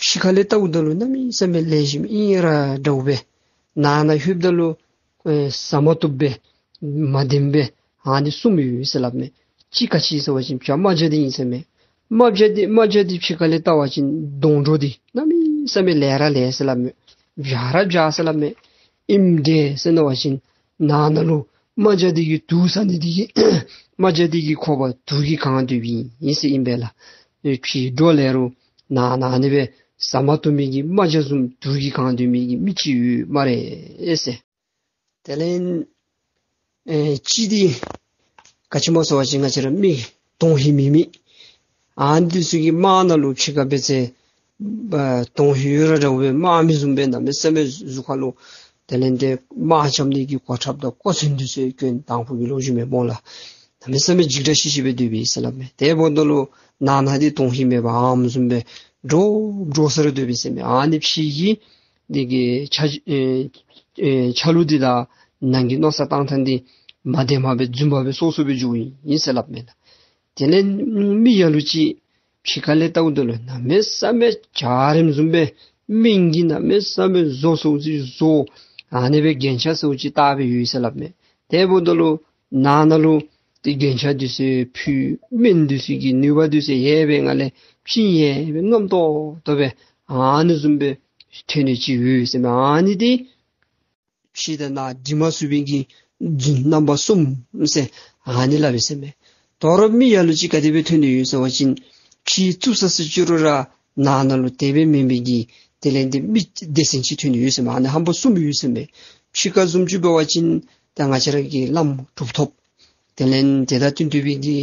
ཕྱི་ཁ་ལས་བལྟཝ་ད་ལུ་གནམ་མེད་ས་མེད་ལེགས་ཤོམ་ཨིན་ར་འདྲཝ་སྦེ་ནང་ན་ལྷོདཔ་ད་ལུ་ཨེ་བཟའ་མ་བཏུབ་སྦེ་མ་བདེཝ་སྦེ་ཨ་ནི་གསུངམ་ཡོད་ཟེར་སླབ་མས། ཅིག་ག་ཅི་ཟེར་བ་ཅིན་བྱ་རྨ་བྱ་འདི་ཨིན་ཟེར་མས། རྨ་བྱ་འདི་རྨ་བྱ་འདི་ཕྱི་ཁ་ལས་བལྟ་བ་ཅིན་སྡོང་གྲོགས་འདི་གནམ་མེད་ས་མེད་ལེགས་ར་ལེགས་ཟེར་སླབ་མས། བྱ་ར་བྱ་ཟེར་སླབ་མས། ཨིནམ་འདྲས་ཟེར་མནོ་བ་ཅིན་ནང་ན་ལུ་རྨ་བྱ་འདི་གིས་དུག་ཟ་ནི་འདི་གིས་རྨ་བྱ་འདི་གི་ཁོག་པ་དུག་གིས་གང་སྡོདཔ་ཨིན་ཟེར་ཨིན་པས་ལགས། ཕྱི་འགྲོ་ལས་རུང་ནང་ན་ཨ་ནི་སྦེ་བཟའ་མ་བཏུབ་མི་གི་རྨ་བྱ་བཟུམ་དུག་གིས་གང་སྡོད་མི་གི་མི་ཅིག་ཡོད་སྨ་རེ་ཟེར། དེ་ལས་ཨེ་གཅིག་འདི་ག་ཅི་སྨོ་ཟེར་བ་ཅིན་ང་བཅས་ར་མི་དོན་ཧིང་མེད་མི་ཨ་ནི་འདི་ཚུ་གིས་དམག་ནང་ལུ་ཕྱི་ཁར་འབད་ཚེ་ཨ་དོན་ཧིང་ཡོད་ར་འདྲཝ་སྦེ་དམག་མི་བཟུམ་སྦེ་གནམ་མེད་ས་མེད་གཟུགས་ཁར་ལུ་དེ་ལས་དེ་དམག་རྐྱབ་ནི་གི་གོ་ཁྲབ་དང་གོ་མཚོན་འདི་ཚུ་གྱོན། དང་ཕུ་གི་ལོ་རྒྱུས་མས་སྨོ་ལགས། གནམ་མེད་ས་མེད་འཇིགས་སྐྲག་ཤི་ཤི་སྦེ་སྡོདཔ་ཨིན་ཟེར་སླབ་མས། དེ་འབདཝ་ད་ལུ་ནང་ན་འདི་དོན་ཧིང་མེད་པར་ཨམ་བཟུམ་སྦེ་འདྲོག་འདྲོག་ས་ར་སྡོདཔ་ཨིན་ཟེར་མས། ཨ་ནི་ཕྱི་གི་འདི་གི་ཆ་ཨེ་ཨེ་ཆ་ལུགས་འདི་དང་ནང་གི་མནོ་བསམ་བཏང་ཐངས་འདི་མ་བདེ་མ་སྦེ་རྫུན་མ་སྦེ་སོ་སོ་སྦེ་འགྱོཝ་ཨིན་ཟེར་སླབ་མས་ལགས། དེ་ལས་མི་ལ་ལུ་ཅིག་ཕྱི་ཁ་ལས་བལྟཝ་ད་ལུ་གནམ་མེད་ས་མེད་འཇའ་རིསམོ་བཟུམ་སྦེ་སྨན་གྱི་གནམ་མེད་ས་མེད་བཟོ་ཚུགས་ཅིག་བཟོ། ཨ་ནི་སྦེ་རྒྱན་ཆ་ཚུགས་ཅིག་བཏགས་སྦེ་ཡོད་ཟེར་སླབ་མས། དེ་འབདཝ་ད་ལུ་ནང་ན་ལུ་ཏེ་རྒྱན་ཆ་འདི་ཚུ་ཕུལ། སྨན་འདི་ཚུ་གི་ནུས་པ་འདི་ཚུ་ཡོད་པའི་ངང་ལས་ཕྱི་ཡོད་པའི་རྔམ་ཏོག་ཏོ་སྦེ་ཨ་ནི་བཟུམ་སྦེ་ཐོན་ནི་ཅིག་ཡོད་ཟེར་མས། ཨ་ནི་འདི་ཕྱི་དང་ནང་འདྲིས་མ་ཚུགས་པའི་གི་རྫུན་རྣམ་པ་གསུམ་ཟེར་ཨ་ནི་སླབ་ཨིན་ཟེར་མས། དོ་རུང་མི་ལ་ལུ་ཅིག་ག་དེ་སྦེ་ཐོན་ནི་ཡོད་ཟེར་བ་ཅིན་ཕྱི་བཙུགས་ས་ཟེར་ཅི་རུང་ར་ནང་ན་ལུ་དེ་སྦེ་མེན་པའི་གི་དེ་ལས་འདི་མི་སྡེ་ཚན་ཅིག་ཐོན་ནི་ཡོད་ཟེར་མས། ཨ་ནི་ཧམ་པ་གསུམ་ཡོད་ཟེར་མས། ཕྱི་ཁ་བཟུམ་ཅིག་འབད་བ་ཅིན་ད་ང་བཅས་ར་གི་བླམ་གྲུབ་ཐོབ་དེ་ལས་དེ་དང་བསྟུན་ཏེ་སྦེ་གི་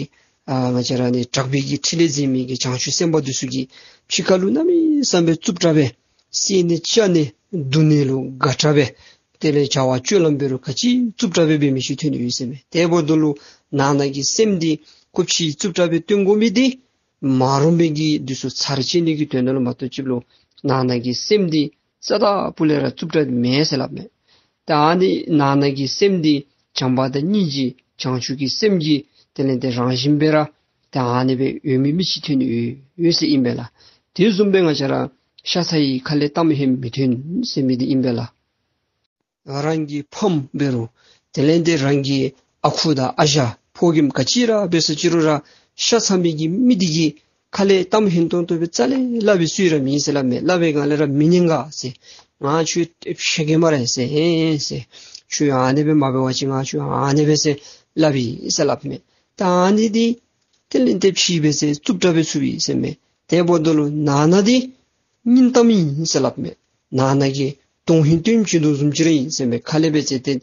ཨ་ང་བཅས་ར་ནི་དྲག་པོའི་གི་ཕྲིན་ལས་འཛིན་མི་གི་བྱང་ཆུབ་སེམས་དཔའ་འདི་ཚུ་གིས་ཕྱི་ཁ་ལུ་གནམ་མེད་ས་མེད་རྩུབ་དྲགས་སྦེ་བསད་ནི་བཅད་ནི་རྡུང་ནི་ལུ་དགའ་དྲགས་སྦེ་དེ་ལས་བྱ་བ་སྤྱོད་ལམ་འབད་རུང་ག་ཅི་རྩུབ་དྲགས་སྦེ་འབད་མི་ཅིག་ཐོན་ནི་ཡོད་ཟེར་མས། དེ་འབདཝ་ད་ལུ་ནང་ན་གི་སེམས་འདི་ཁོ་ཕྱི་རྩུབ་དྲགས་སྦེ་སྟོན་དགོ་མི་འདི་མ་རུངས་པའི་གི་འདི་ཚུ་ཚར་བཅད་ནི་གི་དོན་ལུ་མ་གཏོགས་ཅིག་ལུ་ནང་ན་གི་སེམས་འདི་རྩ་དང་སྤུ་ལས་ར་རྩུབ་དྲགས་མེན་ཟེར་སླབ་མས། ད་ཨ་ནི་ནང་ན་གི་སེམས་འདི་བྱམས་པ་དང་སྙིང་རྗེ་བྱང་ཆུབ་ཀྱི་སེམས་ཀྱི་དེ་ལས་དེ་རང་བཞིན་སྦེ་ར་ད་ཨ་ནི་སྦེ་ཡོད་མི་མི་ཅིག་ཐོན་ནི་ཡོད་ཡོད་ཟེར་ཨིན་པས་ལགས། དེ་བཟུམ་སྦེ་ང་བཅས་ར་ཤ་ཚ་ཡི་ཁ་ལས་གཏམ་ཧེ་མ་མི་ཐོན་ཟེར་མི་འདི་ཨིན་པས་ལགས། རང་གི་ཕམ་འབད་རུང་དེ་ལས་དེ་རང་གི་ཨ་ཁུ་དང་ཨ་ཞང་ཕོ་རྒནམ་ག་ཅི་ར་འབད་ཟེར་ཅི་རུང་ར་ཤ་ཚ་མི་གི་མི་འདི་གི་ཁ་ལས་གཏམ་ཧན་ཏོང་ཏོ་སྦེ་རྩ་ལས་སླབ་པའི་སྲོལ་ར་མེད་ཟེར་སླབ་མས། སླབ་པའི་སྒང་ལས་ར་མི་ཉན་ག་ཟེར། ང་ཁྱོད་ཕྱེད་ཀ་སྨ་རེ་ཟེར་ཨེ་ཟེར། ཁྱོད་ཨ་ནི་སྦེ་མ་འབད་བ་ཅིན་ང་ཁྱོད་ཨ་ནི་སྦེ་ཟེར་སླབ་ཨིན་ཟེར་སླབ་མས། ད་ཨ་ནི་འདི་དེ་ལས་དེ་ཕྱི་འབད་ཟེར་རྩུབ་དྲགས་སྦེ་ཚུགས་པས་ཟེར་མས། དེ་འབདཝ་ད་ལུ་ནང་ན་འདི་སྙིང་གཏམ་ཨིན་ཟེར་སླབ་མས། ནང་ན་གི་དོན་ཧིང་སྟོནམ་ཅིག་དོ་བཟུམ་ཅིག་ར་ཨིན་ཟེར་མས། ཁ་ལས་འབད་ཟེར་ཏེ་ང་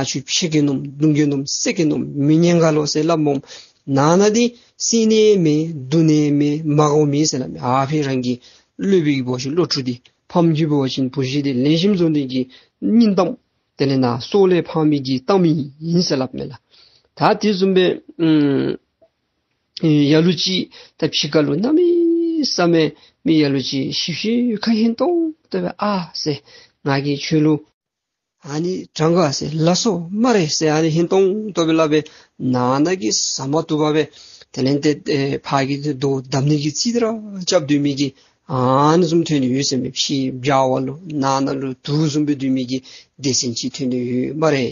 ཁྱོད་ཕྱེད་ཀ་ནོམ་རྡུང་གེ་ནོམ་བསད་གེ་ནོམ་མི་ཉན་ག་ལོ་ཟེར་སླབ་སྨོ། ནང་ན་འདི་བསད་ནི་མེད་རྡུང་ནི་མེད་མ་དགའཝ་མེད་ཟེར་སླབ་མས། ཨ་ཕི་རང་གི་སློབ་དཔོན་གྱི་བུ་ཅིག་སློབ་ཕྲུག་འདི་ཕམ་གྱི་བུ་ཅིག་བུ་གཞི་འདི་ལེགས་ཤོམ་བཟོ་ནི་གི་སྙིང་གཏམ་དེ་ལས་ནང་སྲོག་ལས་ཕངས་མི་གི་གཏམ་ཨིན་ཟེར་སླབ་མས་ལགས། ད་དེ་བཟུམ་སྦེ་ཨམ་ཡ་ལུ་ཅིག་ད་ཕྱི་ཁ་ལུ་གནམ་མེད་ས་མེད་མི་ཡ་ལུ་ཅིག་ཤིབ་ཤིབ་ཁ་ཧན་ཏོང་ཏོ་སྦེ་ཨ་ཟེར་ང་གིས་ཁྱོད་ལུ་ཨ་ནི་དྲང་ག་ཟེར་ལགས་སོ་སྨ་རེ་ཟེར་ཨ་ནི་ཧན་ཏོང་ཏོ་སྦེ་སླབ་སྦེ་ནང་ན་གི་ཟ་མ་བཏུབ་པ་སྦེ་དེ་ལས་དེ་ཨེ་ཕར་གི་དོ་བརྡབ་ནི་གི་རྩིས་ར་རྐྱབ་སྡོད་མི་གི་ཨ་ནི་བཟུམ་ཐོན་ནི་ཡོད་ཟེར་མས། ཕྱི་བྱ་བ་ལུ་ནང་ན་ལུ་དུག་བཟུམ་སྦེ་སྡོད་མི་གི་སྡེ་ཚན་ཅིག་ཐོན་ནི་ཡོད་སྨ་རེ་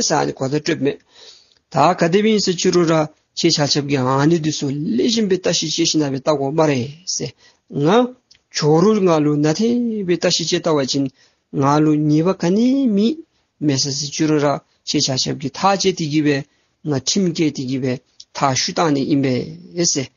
ཟེར་ཨ་ནི་གོ་བརྡ་སྤྲོདཔ་མས། ད་ག་དེ་སྦེ་ཨིན་ཟེར་ཅི་རུང་ར་ཁྱེད་ཆ་ཁྱབ་ཀྱིས་ཨ་ནི་འདི་ཚུ་ལེགས་ཤོམ་སྦེ་བརྟག་ཞིབ་དཔྱད་ཞིབ་གནང་སྦེ་བལྟ་དགོ་སྨ་རེ་ཟེར། ང་ཇོ་རུ་ང་ལུ་ནན་ཏན་སྦེ་བརྟག་ཞིབ་དཔྱད་བལྟ་བ་ཅིན་ང་ལུ་ཉེས་པ་ག་ནི་མེད། མེད་ས་ཟེར་ཅི་རུང་ར་ཁྱེད་ཆ་ཁྱབ་ཀྱིས་ཐག་བཅད་དེ་གི་སྦེ་ང་ཁྲིམས་བཀལ་ཏེ་གི་སྦེ་མཐར་བཤུད་གཏང་ནི་ཨིན་པས་ཟེར།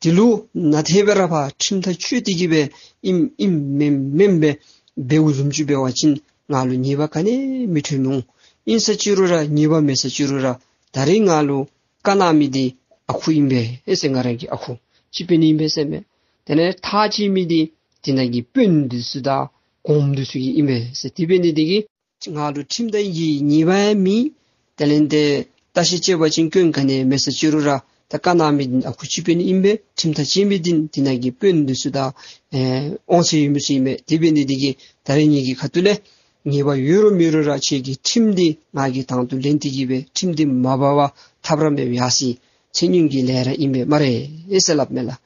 དེ་ལུ་ནན་ཏན་སྦེ་ར་ཕར་ཁྲིམས་ཐག་བཅད་དེ་གི་སྦེ་ཨིནམ་ཨིནམ་མེནམ་མེནམ་སྦེ་འབདཝ་བཟུམ་ཅིག་འབད་བ་ཅིན་ང་ལུ་ཉེས་པ་ག་ནི་མི་ཐོན་འོང་། ཨིན་ས་ཅི་རུང་ར་ཉེས་པ་མེད་ས་ཅི་རུང་ར་ད་རིས་ང་ལུ་བཀའ་གནང་མི་འདི་ཨ་ཁུ་ཨིན་པས་ཟེར། ང་རང་གི་ཨ་ཁུ་སྤྱི་དཔོན་ཨིན་པས་ཟེར་མས། དེ་ལས་ཐག་བཅད་མི་འདི་དེ་ནང་གི་དཔོན་འདི་ཚུ་དང་གོངམ་འདི་ཚུ་གི་ཨིན་པས་ཟེར། དེ་འབད་ནི་འདི་གིས་ང་ལུ་ཁྲིམས་དང་ཡི་ཉེས་པ་ཡང་མེད། དེ་ལས་དེ་བརྟག་ཞིབ་དཔྱད་པ་ཅིན་སྐྱོན་ག་ནི་མེད་ས་ཅི་རུང་ར་ད་བཀའ་གནང་མི་ཨ་ཁུ་སྤྱི་དཔོན་ཨིན་པས། ཁྲིམས་ཐག་བཅད་མི་འདི་དེ་ནང་གི་དཔོན་འདི་ཚུ་དང་ཨེ་དབང་ཚད་ཡོད་མི་ཚུ་ཨིན་པས། དེ་འབད་ནི་འདི་གིས་ད་རིས་ངེ་གི་ཁ་ཐུག་ལས་ཉེས་པ་ཡོད་རུང་མེད་རུང་ར་ཁྱེད་ཀྱི་ཁྲིམས་འདི་ང་གིས་དང་དུ་ལེན་ཏེ་གི་སྦེ་ཁྲིམས་འདི་མ་འབག་པར་ཐབས་ར་མེད་པར་ཡར་སོ་ཡི། ཚེ་སྔོན་གྱི་ལས་ར་ཨིན་པས་སྨ་རེ་ཟེར་སླབ་མས་ལགས།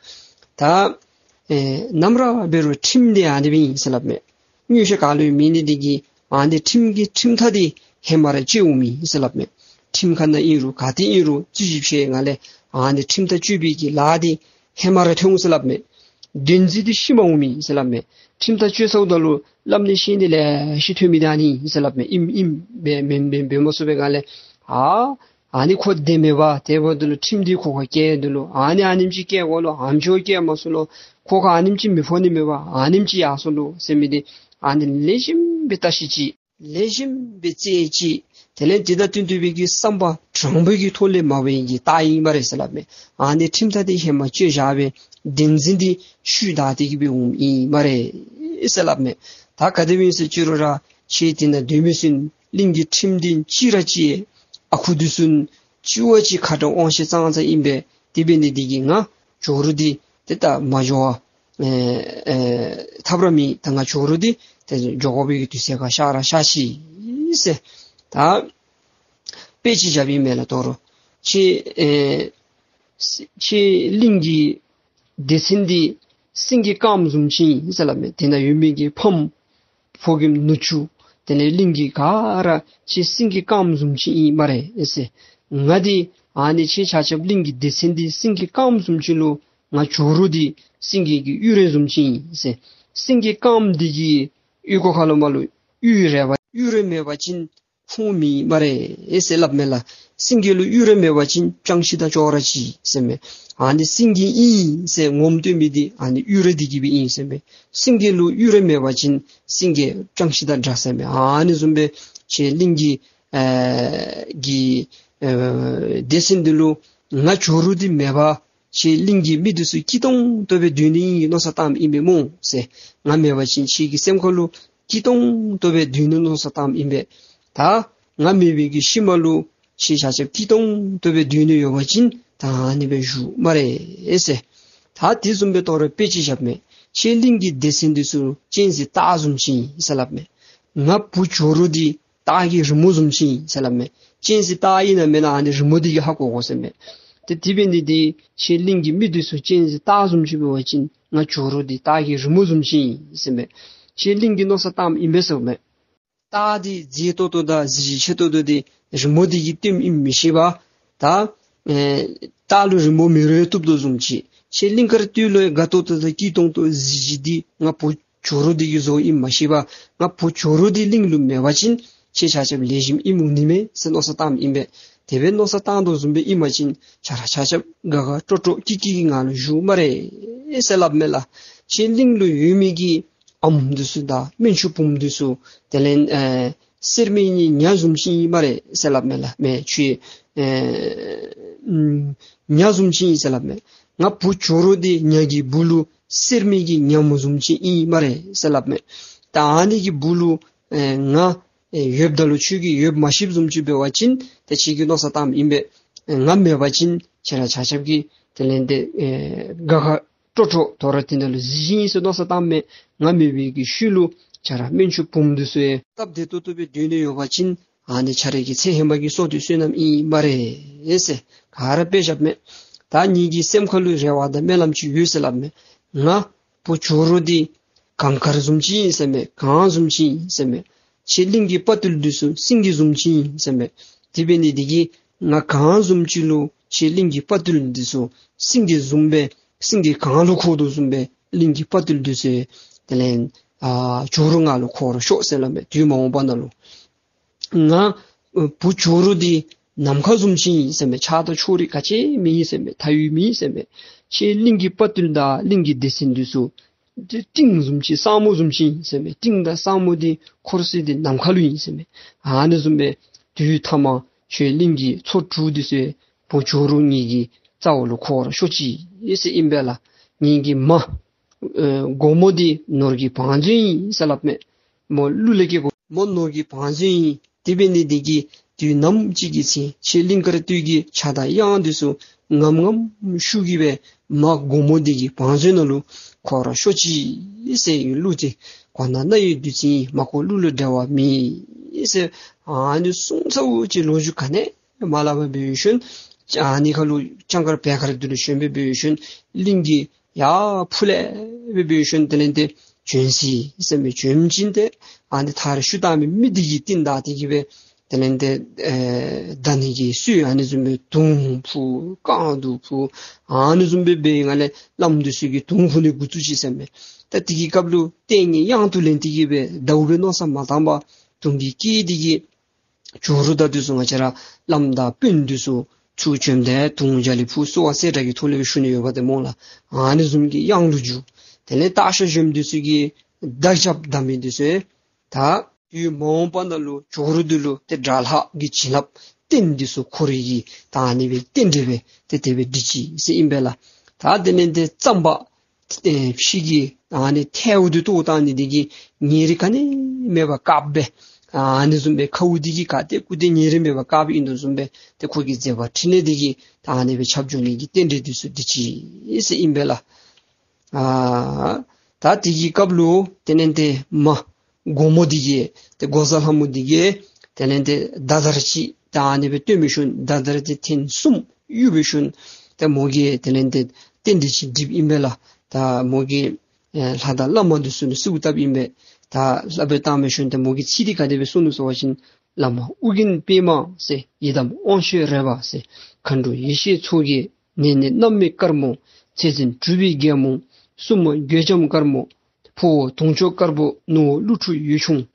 ད་ཨེ་ནམ་ར་འབད་རུང་ཁྲིམས་འདི་ཨ་ནི་སྦེ་ཨིན་ཟེར་སླབ་མས། མངོན་ཤེས་ག་ལུ་ཡང་མེད་ནི་འདི་གིས་ཨ་ནི་ཁྲིམས་ཀྱི་ཁྲིམས་ཐག་འདི་ཧེ་མ་ར་བཅད་འོང་མི་ཨིན་ཟེར་སླབ་མས། ཁྲིམས་ཁང་ནང་ཨིན་རུང་ག་ཏེ་ཨིན་རུང་རྩོད་གཞི་བཤད་ནི་ལས་ཨ་ནི་ཁྲིམས་ཐག་གཅོད་པའི་གི་ལཱ་འདི་ཧེ་མ་ར་ཐོན་འོང་ཟེར་སླབ་མས། བདེན་འཛིན་འདི་ཤི་མ་འོང་མི་ཨིན་ཟེར་སླབ་མས། ཁྲིམས་ཐག་གཅོད་ཚརཝ་ད་ལུ་སླབ་ནི་བཤད་ནི་ལེ་ཤ་ཐོན་མི་འདི་ཨ་ནི་ཨིན་ཟེར་སླབ་མས། ཨིནམ་ཨིནམ་སྦེ་མེནམ་མེནམ་འབད་མ་ཚུགས་པའི་སྒང་ལས་ཨ་ཨ་ནི་ཁོ་བདེན་མས་པ། དེ་འབདཝ་ད་ལུ་ཁྲིམས་འདི་ཁོ་ཁར་བཀལ་དོ་ལོ། ཨ་ནི་ཨ་ནེམ་ཅིག་བཀལ་དགོ་ལོ། ཨམ་ཅོག་བཀལ་མ་ཚུགས་ལོ། ཁོ་ཁར་ཨ་ནེམ་ཅིག་མི་ཕོག་ནི་མས་པ། ཨ་ནེམ་ཅིག་ཡར་སོང་ལོ་ཟེར་མི་འདི་ཨ་ནི་ལེགས་ཤོམ་སྦེ་བརྟག་ཞིབ་ཅིག། ལེགས་ཤོམ་སྦེ་རྩད་ཅིག། དེ་ལས་དེ་དང་བསྟུན་ཏེ་སྦེ་གི་བསམ་པ་དྲང་པོའི་གི་ཐོག་ལས་མ་འབད་བའི་གི་རྟགས་ཨིན་སྨ་རེ་ཟེར་སླབ་མས། ཨ་ནི་ཁྲིམས་ཐག་འདི་ཧེ་མ་གཅོད་བཞག་པའི་བདེན་འཛིན་འདི་ཤུལ་བདའ་སྟེ་གི་སྦེ་འོངམ་ཨིན་སྨ་རེ་ཟེར་སླབ་མས། ད་ག་དེ་སྦེ་ཨིན་ཟེར་ཅི་རུང་ར་ཁྱེད་དེ་ནང་སྡོད་མི་ཚུ་གླིང་གི་ཁྲིམས་འདི་གཅིག་ར་གཅིག་ཨ་ཁུ་འདི་ཚུ་གཅིག་བ་གཅིག་ཁ་དྲང་དབང་ཤེད་ཙང་ཙ་ཨིན་པས། དེ་འབད་ནི་འདི་གིས་ང་ཇོ་རུ་འདི་ཏེ་ད་མ་འགྱོ་བར་ཨེ་ཨེ་ཐབས་ར་མེད། ད་ང་ཇོ་རུ་འདི་ཏེ་འགྱོ་དགོ་པའི་གི་དུས་ཚོད་ཁར་ཤར་ར་ཤར་ཅི་ཟེར། ད་དཔེ་ཅིག་བཞགཔ་ཨིན་མས་ལགས། དོ་རུང་ཁྱེད་ཨེ་ཁྱེད་གླིང་གི་སྡེ་ཚན་འདི་སེང་གེ་དཀརམོ་བཟུམ་ཅིག་ཨིན་ཟེར་སླབ་མས། དེ་ནང་ཡོད་མི་གི་ཕམ་ཕོ་རྒནམ་ནུ་གཅུང་ དེ་ལས་གླིང་གི་ག་ར་ཁྱེད་སེང་གེ་དཀརམོ་བཟུམ་ཅིག་ཨིན་སྨ་རེ་ཟེར། ང་འདི་ཨ་ནི་ཁྱེད་ཆ་ཁྱབ་གླིང་གི་སྡེ་ཚན་འདི་སེང་གེ་དཀརམོ་བཟུམ་ཅིག་ལུ་ང་ཇོ་རུ་འདི་སེང་གེ་གི་གཡུ་རལ་བཟུམ་ཅིག་ཨིན་ཟེར། སེང་གེ་དཀརམོ་འདི་གི་གཡུ་སྒོ་ཁ་ལུ་མར་ལུ་གཡུ་རལ་བ་གཡུ་རལ་མེད་པ་ཅིན་ཁུངས་མེད་སྨ་རེ་ཟེར་སླབ་མས་ལགས། སེང་གེ་ལུ་གཡུ་རལ་མེད་པ་ཅིན་སྤྱང་ཤི་དང་ཅོག་ར་ཅིག་ཟེར་མས། ཨ་ནི་སེང་གེ་ཨིན་ཟེར་ངོམ་སྟོན་མི་འདི་ཨ་ནི་གཡུ་རལ་འདི་གིས་སྦེ་ཨིན་ཟེར་མས། སེང་གེ་ལུ་གཡུ་རལ་མེད་པ་ཅིན་སེང་གེ་སྤྱང་ཤི་དང་འདྲ་ཟེར་མས། ཨ་ནི་བཟུམ་སྦེ་ཁྱེད་གླིང་གི་ཨེ་གི་ཨེ་སྡེ་ཚན་འདི་ལུ་ང་ཇོ་རུ་འདི་མེད་པ་ཁྱེད་གླིང་གི་མི་འདི་ཚུ་སྐྱིད་ཏོང་ཏོ་སྦེ་སྡོད་ནི་ཨིན་མནོ་བསམ་བཏངམ་ཨིན་པས་སྨོ་ཟེར། ང་མེད་པ་ཅིན་ཁྱེད་ཀྱི་སེམས་ཁ་ལུ་སྐྱིད་ཏོང་ཏོ་སྦེ་སྡོད་ནི་མནོ་བསམ་བཏངམ་ཨིན་པས། ད་ང་མེད་པའི་གི་ཤུལ་མ་ལུ་ཁྱེད་ཆ་ཁྱབ་སྐྱིད་ཏོང་ཏོ་སྦེ་སྡོད་ནི་ཡོད་པ་ཅིན་ད་ཨ་ནི་སྦེ་བཞུགས་སྨ་རེ་ཟེར། ད་དེ་བཟུམ་སྦེ་དོ་རུང་དཔེ་ཅིག་བཞགཔ་མས། ཁྱེད་གླིང་གི་སྡེ་ཚན་འདི་ཚུ་གཅན་གཟན་སྟག་བཟུམ་ཅིག་ཨིན་ཟེར་སླབ་མས། ང་བུ་ཇོ་རུ་འདི་སྟག་གི་རི་མོ་བཟུམ་ཅིག་ཨིན་ཟེར་སླབ་མས། གཅན་གཟན་སྟག་ཨིན་ན་མེན་ན་ཨ་ནི་རི་མོ་འདི་གིས་ཧ་གོ་དགོ་ཟེར་མས། ཏེ་དེ་འབད་ནི་འདི་ཁྱེད་གླིང་གི་མི་འདི་ཚུ་གཅན་གཟན་སྟག་བཟུམ་ཅིག་འབད་བ་ཅིན་ང་ཇོ་རུ་འདི་སྟག་གི་རི་མོ་བཟུམ་ཅིག་ཨིན་ཟེར་མས། ཁྱེད་གླིང་གིས་མནོ་བསམ་བཏངམ་ཨིན་པས་ཟེར་མས། སྟག་འདི་མཛེས་ཏོག་ཏོ་དང་གཟི་བརྗིད་ཆེ་ཏོག་ཏོ་འདི་རི་མོ་འདི་གིས་སྟོནམ་ཨིནམ་མི་ཤེས་པར་ད་ཨེ་སྟག་ལུ་རི་མོ་མེ་རོ་གཏུབ་དོ་བཟུམ་ཅིག་ཁྱེད་གླིང་དཀར་སྟོད་ལུ་དགའ་ཏོག་ཏོ་དང་སྐྱིད་ཏོང་ཏོ་གཟི་བརྗིད་འདི་ང་བུ་ཇོ་རུ་འདི་གིས་བཟོཝ་ཨིནམ་མ་ཤེས་པར་ང་བུ་ཇོ་རུ་འདི་གླིང་ལུ་མེད་པ་ཅིན་ཁྱེད་ཆ་ཁྱབ་ལེགས་ཤོམ་ཨིནམ་འོང་ནི་མས་ཟེར་མནོ་བསམ་བཏངམ་ཨིན་པས། དེ་སྦེ་མནོ་བསམ་བཏང་དོ་བཟུམ་སྦེ་ཨིན་པ་ཅིན་ཁྱེད་ར་ཆ་ཁྱབ་དགའ་དགའ་སྤྲོ་སྤྲོ་སྐྱིད་སྐྱིད་ཀྱི་ངང་ལུ་བཞུགས་སྨ་རེ་ཟེར་སླབ་མས་ལགས། ཁྱེད་གླིང་ལུ་ཡོད་མི་གི་ཨམ་འདི་ཚུ་དང་སྨན་ཆུང་བུམོ་འདི་ཚུ་དེ་ལས་ཨེ་གསེར་མིག་གཉིས་ཉ་བཟུམ་ཅིག་ཨིན་སྨ་རེ་ཟེར་སླབ་མས་ལགས། མེན་ཁྱོད་ཨེ་ཨམ་ཉ་བཟུམ་ཅིག་ཨིན་ཟེར་སླབ་མས། ང་བུ་ཇོ་རུ་འདི་ཉ་གི་སྦུག་ལུ་གསེར་མིག་གི་ཉ་མོ་བཟུམ་ཅིག་ཨིན་སྨ་རེ་ཟེར་སླབ་མས། ད་ཨ་ནི་གི་སྦུག་ལུ་ཨེ་ང་ཨེ་ཡོདཔ་ད་ལུ་ཁྱོད་ཀྱིས་ཡོད་མ་ཤེསཔ་བཟུམ་ཅིག་འབད་བ་ཅིན་ཏེ་ཁྱོད་ཀྱིས་མནོ་བསམ་བཏངམ་ཨིན་པས། ཨེ་ང་མེད་པ་ཅིན་ཁྱེད་ར་ཆ་ཁྱབ་ཀྱིས་དེ་ལས་ཏེ་ཨེ་དགའ་དགའ་སྤྲོ་སྤྲོ་དོ་རུང་དེ་ནང་ལུ་གཟི་བརྗིད་ཨིན་ཟེར་མནོ་བསམ་བཏངམ་མས། ང་མེད་པའི་གི་ཤུལ་ལུ་ཁྱེད་ར་སྨན་ཆུང་བུམོ་འདི་ཚུ་ཡང་སྟབས་བདེ་ཏོག་ཏོ་སྦེ་སྡོད་ནི་ཡོད་པ་ཅིན་ཨ་ནི་ཁྱེད་ར་གི་ཚེ་ཧེ་མ་གི་བསོད་བདེ་བསོད་ནམས་ཨིན་སྨ་རེ་ཟེར་ག་ར་དཔེ་བཞགཔ་མས། ད་ངེ་གི་སེམས་ཁ་ལུ་རེ་བ་དང་སྨོན་ལམ་ཅིག་ཡོད་ཟེར་སླབ་མས། ང་བུ་ཇོ་རུ་འདི་གངས་དཀར་བཟུམ་ཅིག་ཨིན་ཟེར་མས། གངས་བཟུམ་ཅིག་ཨིན་ཟེར་མས། ཁྱེད་གླིང་གི་དཔའ་རྟུལ་འདི་ཚུ་སེང་གེ་བཟུམ་ཅིག་ཨིན་ཟེར་མས། དེ་འབད་ནི་འདི་གིས་ང་གངས་བཟུམ་ཅིག་ལུ་ཁྱེད་གླིང་གི་དཔའ་རྟུལ་འདི་ཚུ་སེང་གེ་བཟུམ་སྦེ་སེང་གེ་གངས་ལུ་འཁོར་དོ་བཟུམ་སྦེ་གླིང་གི་དཔའ་རྟུལ་འདི་ཚུ་དེ་ལས་ཨ་ཇོ་རུ་ང་ལུ་འཁོར་ཤོག་ཟེར་སླབ་མས། དུས་མ་འོངས་པ་ནང་ལུ་ང་བུ་ཇོ་རུ་འདི་ནམ་མཁའ་བཟུམ་ཅིག་ཨིན་ཟེར་མས། ཆགས་སྡང་ཕྱོགས་རིས་ག་ཅི་མེད་ཨིན་ཟེར་མས། མཐའ་དབུས་མེད་ཨིན་ཟེར་མས། ཁྱེད་གླིང་གི་དཔའ་རྟུལ་དང་གླིང་གི་སྡེ་ཚན་འདི་ཚུ་ཏེ་སྤྲིན་བཟུམ་ཅིག་ས་སྨུག་བཟུམ་ཅིག་ཨིན་ཟེར་མས། སྤྲིན་དང་ས་སྨུག་འདི་འཁོར་ས་འདི་ནམ་མཁའ་ལུ་ཨིན་ཟེར་མས། ཨ་ནི་བཟུམ་སྦེ་དུས་མཐའ་མ་ཁྱེད་གླིང་གི་ཚོ་དྲུག་འདི་ཚུ་བུ་ཇོ་རུ་ངེ་གི་རྩ་བ་ལུ་འཁོར་ཤོག་ཅིག་ཟེར་ཨིན་པས་ལགས། ངེ་གི་མ་ཨེ་སྒོར་མོ་འདི་ནོར་གྱི་བང་མཛོད་ཨིན་ཟེར་སླབ་མས། མོ་ཀླུ་ལེགས་ཀྱི་སྒོར་མོ་ནོར་གྱི་བང་མཛོད་ཨིན། དེ་འབད་ནི་འདི་གིས་དུས་ནམ་ཅིག་གི་ཚེ་ཁྱེད་གླིང་དཀར་སྟོད་ཀྱི་ཆགས་སྡང་གཡང་འདི་ཚུ་ངམ་ངམ་ཤུགས་ཀྱིས་སྦེ་མ་སྒོར་མོ་འདི་གི་བང་མཛོད་ནང་ལུ་འཁོར་ཤོག་ཅིག་ཟེར་ཡོད། གླུ་འདི་གོ་ན་རྣ་ཡི་བདུད་རྩི་ཨིན། མ་གོ་གླུ་ལུ་འགྲེལ་བ་མེད་ཟེར། ཨ་ནི་གསུང་ཚརཝ་ཅིག་ལོ་རྒྱུས་ག་ནི་མ་སླབ་པར་འབད་ཞིནམ་ཨ་ནི་ཁ་ལུ་ལྕང་དཀར་བེར་དཀར་འདི་ལུ་ཞོན་སྦེ་འབད་ཞིནམ་གླིང་གི་ཡར་ཕུ་ལས་སྦེ་འབད་ཞིནམ་དེ་ལས་ཏེ་བྱོན་ཟེར་ཟེར་མི་བྱོན་ཞིནམ་ཏེ་ཨ་ནི་མཐར་ཤུལ་བཏང་མི་མི་འདི་གིས་རྟིང་བདའ་སྟེ་གི་སྦེ་དེ་ལས་ཏེ་ཨེ་བདའ་ནི་གི་སྲོལ་ཨ་ནི་བཟུམ་སྦེ་དུང་ཕུ་རྐང་དུང་ཕུ་ཨ་ནི་བཟུམ་སྦེ་འབད་ཡི་ག་ལས་བླམ་འདི་ཚུ་གིས་དུང་ཕུ་ནི་འགོ་བཙུགས་ཅི་ཟེར་མས། ད་དེ་གི་སྐབས་ལུ་ལྟས་ངན་གཡང་དུ་ལེན་ཏེ་གི་སྦེ་བདའཝ་སྦེ་མནོ་བསམ་མ་བཏང་པར་དུང་གི་སྐད་འདི་གིས་ཇོ་རུ་དང་འདི་ཚུ་ང་བཅས་ར་བླམ་དང་དཔོན་འདི་ཚུ་ཚུར་བྱོནམ་ད་དུང་རྒྱ་ལི་ཕུ་གསོལ་བ་སེར་དྲག་གི་ཐོག་ལས་སྦེ་ཞུ་ནི་ཡོདཔ་འདི་སྨོ་ལགས། ཨ་ནི་བཟུམ་གྱི་གཡང་ལུ་འགྱུར། དེ་ལས་སྟག་ཤར་གཞོནམ་འདི་ཚུ་གིས་མདའ་རྐྱབ་བདའ་མི་འདི་ཚུ་ད་དུས་མ་འོངས་པ་ནང་ལུ་ཇོ་རུ་འདི་ལུ་ཏེ་དགྲ་ལྷ་གི་བྱིན་རླབས་རྟེན་འདི་ཚུ་འཁོར་ནི་གི་ད་ཨ་ནི་སྦེ་རྟེན་འབྲེལ་སྦེ་ཏེ་དེ་སྦེ་འགྲིག་ཅི་ཟེར་ཨིན་པས་ལགས། ད་དེ་ལས་ཏེ་རྩམ་པ་ཨེ་ཕྱི་གི་ཨ་ནི་ཐལཝ་འདི་བཏོག་བཏང་ནི་འདི་གིས་ཉེ་རིང་ག་ནི་མེད་པར་དཀརཔོ་སྦེ་ཨ་ནི་བཟུམ་སྦེ་ཁཝ་འདི་གིས་ག་ཏེ་ཀུ་ཏེ་ཉེ་རིང་མེད་པར་དཀརཔོ་ཨིན་དོ་བཟུམ་སྦེ་ཏེ་ཁོ་གི་མཛད་པ་འཕྲིན་ལས་འདི་གིས་ད་ཨ་ནི་སྦེ་ཁྱབ་འགྱོ་ནི་གི་རྟེན་འབྲེལ་འདི་ཚུ་འགྲིག་ཅི་ཟེར་ཨིན་པས་ལགས། ཨ་ད་དེ་གི་སྐབས་ལུ་དེ་ལས་ཏེ་མ་སྒོར་མོ་འདི་གིས་ཏེ་འགོག་བཟའ་ལྷ་མོ་འདི་གིས་དེ་ལས་ཏེ་མདའ་དར་ཅིག་ད་ཨ་ནི་སྦེ་བཏོན་མི་ཤུལ་མདའ་དར་འདི་ཐེངས་གསུམ་གཡུག་པའི་ཤུལ་ཏེ་མོ་གིས་དེ་ལས་ཏེ་རྟེན་འབྲེལ་ཅིག་འགྲིགཔ་ཨིན་པས་ལགས། ད་མོ་གིས་ཨེ་ལྷ་དང་བླ་མ་འདི་ཚུ་ལུ་གསོལཝ་བཏབ་ཨིན་པས། ད་ ད་ལྷ་བོ་བཏང་མི་ཤུན་ཏེ་མོ་གི་ཚིག་འདི་ག་དེ་སྦེ་གསུངས་ནུག་ཟེར་བ་ཅིན། བླ་མ་ཨོ་རྒྱན་པདྨ་ཟེར། ཡི་དམ་དབང་ཕྱུག་རས་པ་ཟེར། མཁའ་འགྲོ་ཡེ་ཤེས་མཚོ་རྒྱལ། ནེ་ནེ་གནམ་མེད་དཀར་མོ། ཚེ་བཙུན་གྲུབ་པའི་རྒྱལ་མོ། སྲུང་མ་གོས་འཇམ་དཀར་མོ། ཕུ་བོ་དུང་ཆོས་དཀར་པོ། ནུ་བོ་ཀླུ་ཕྲུག་འོད་ཆུང་།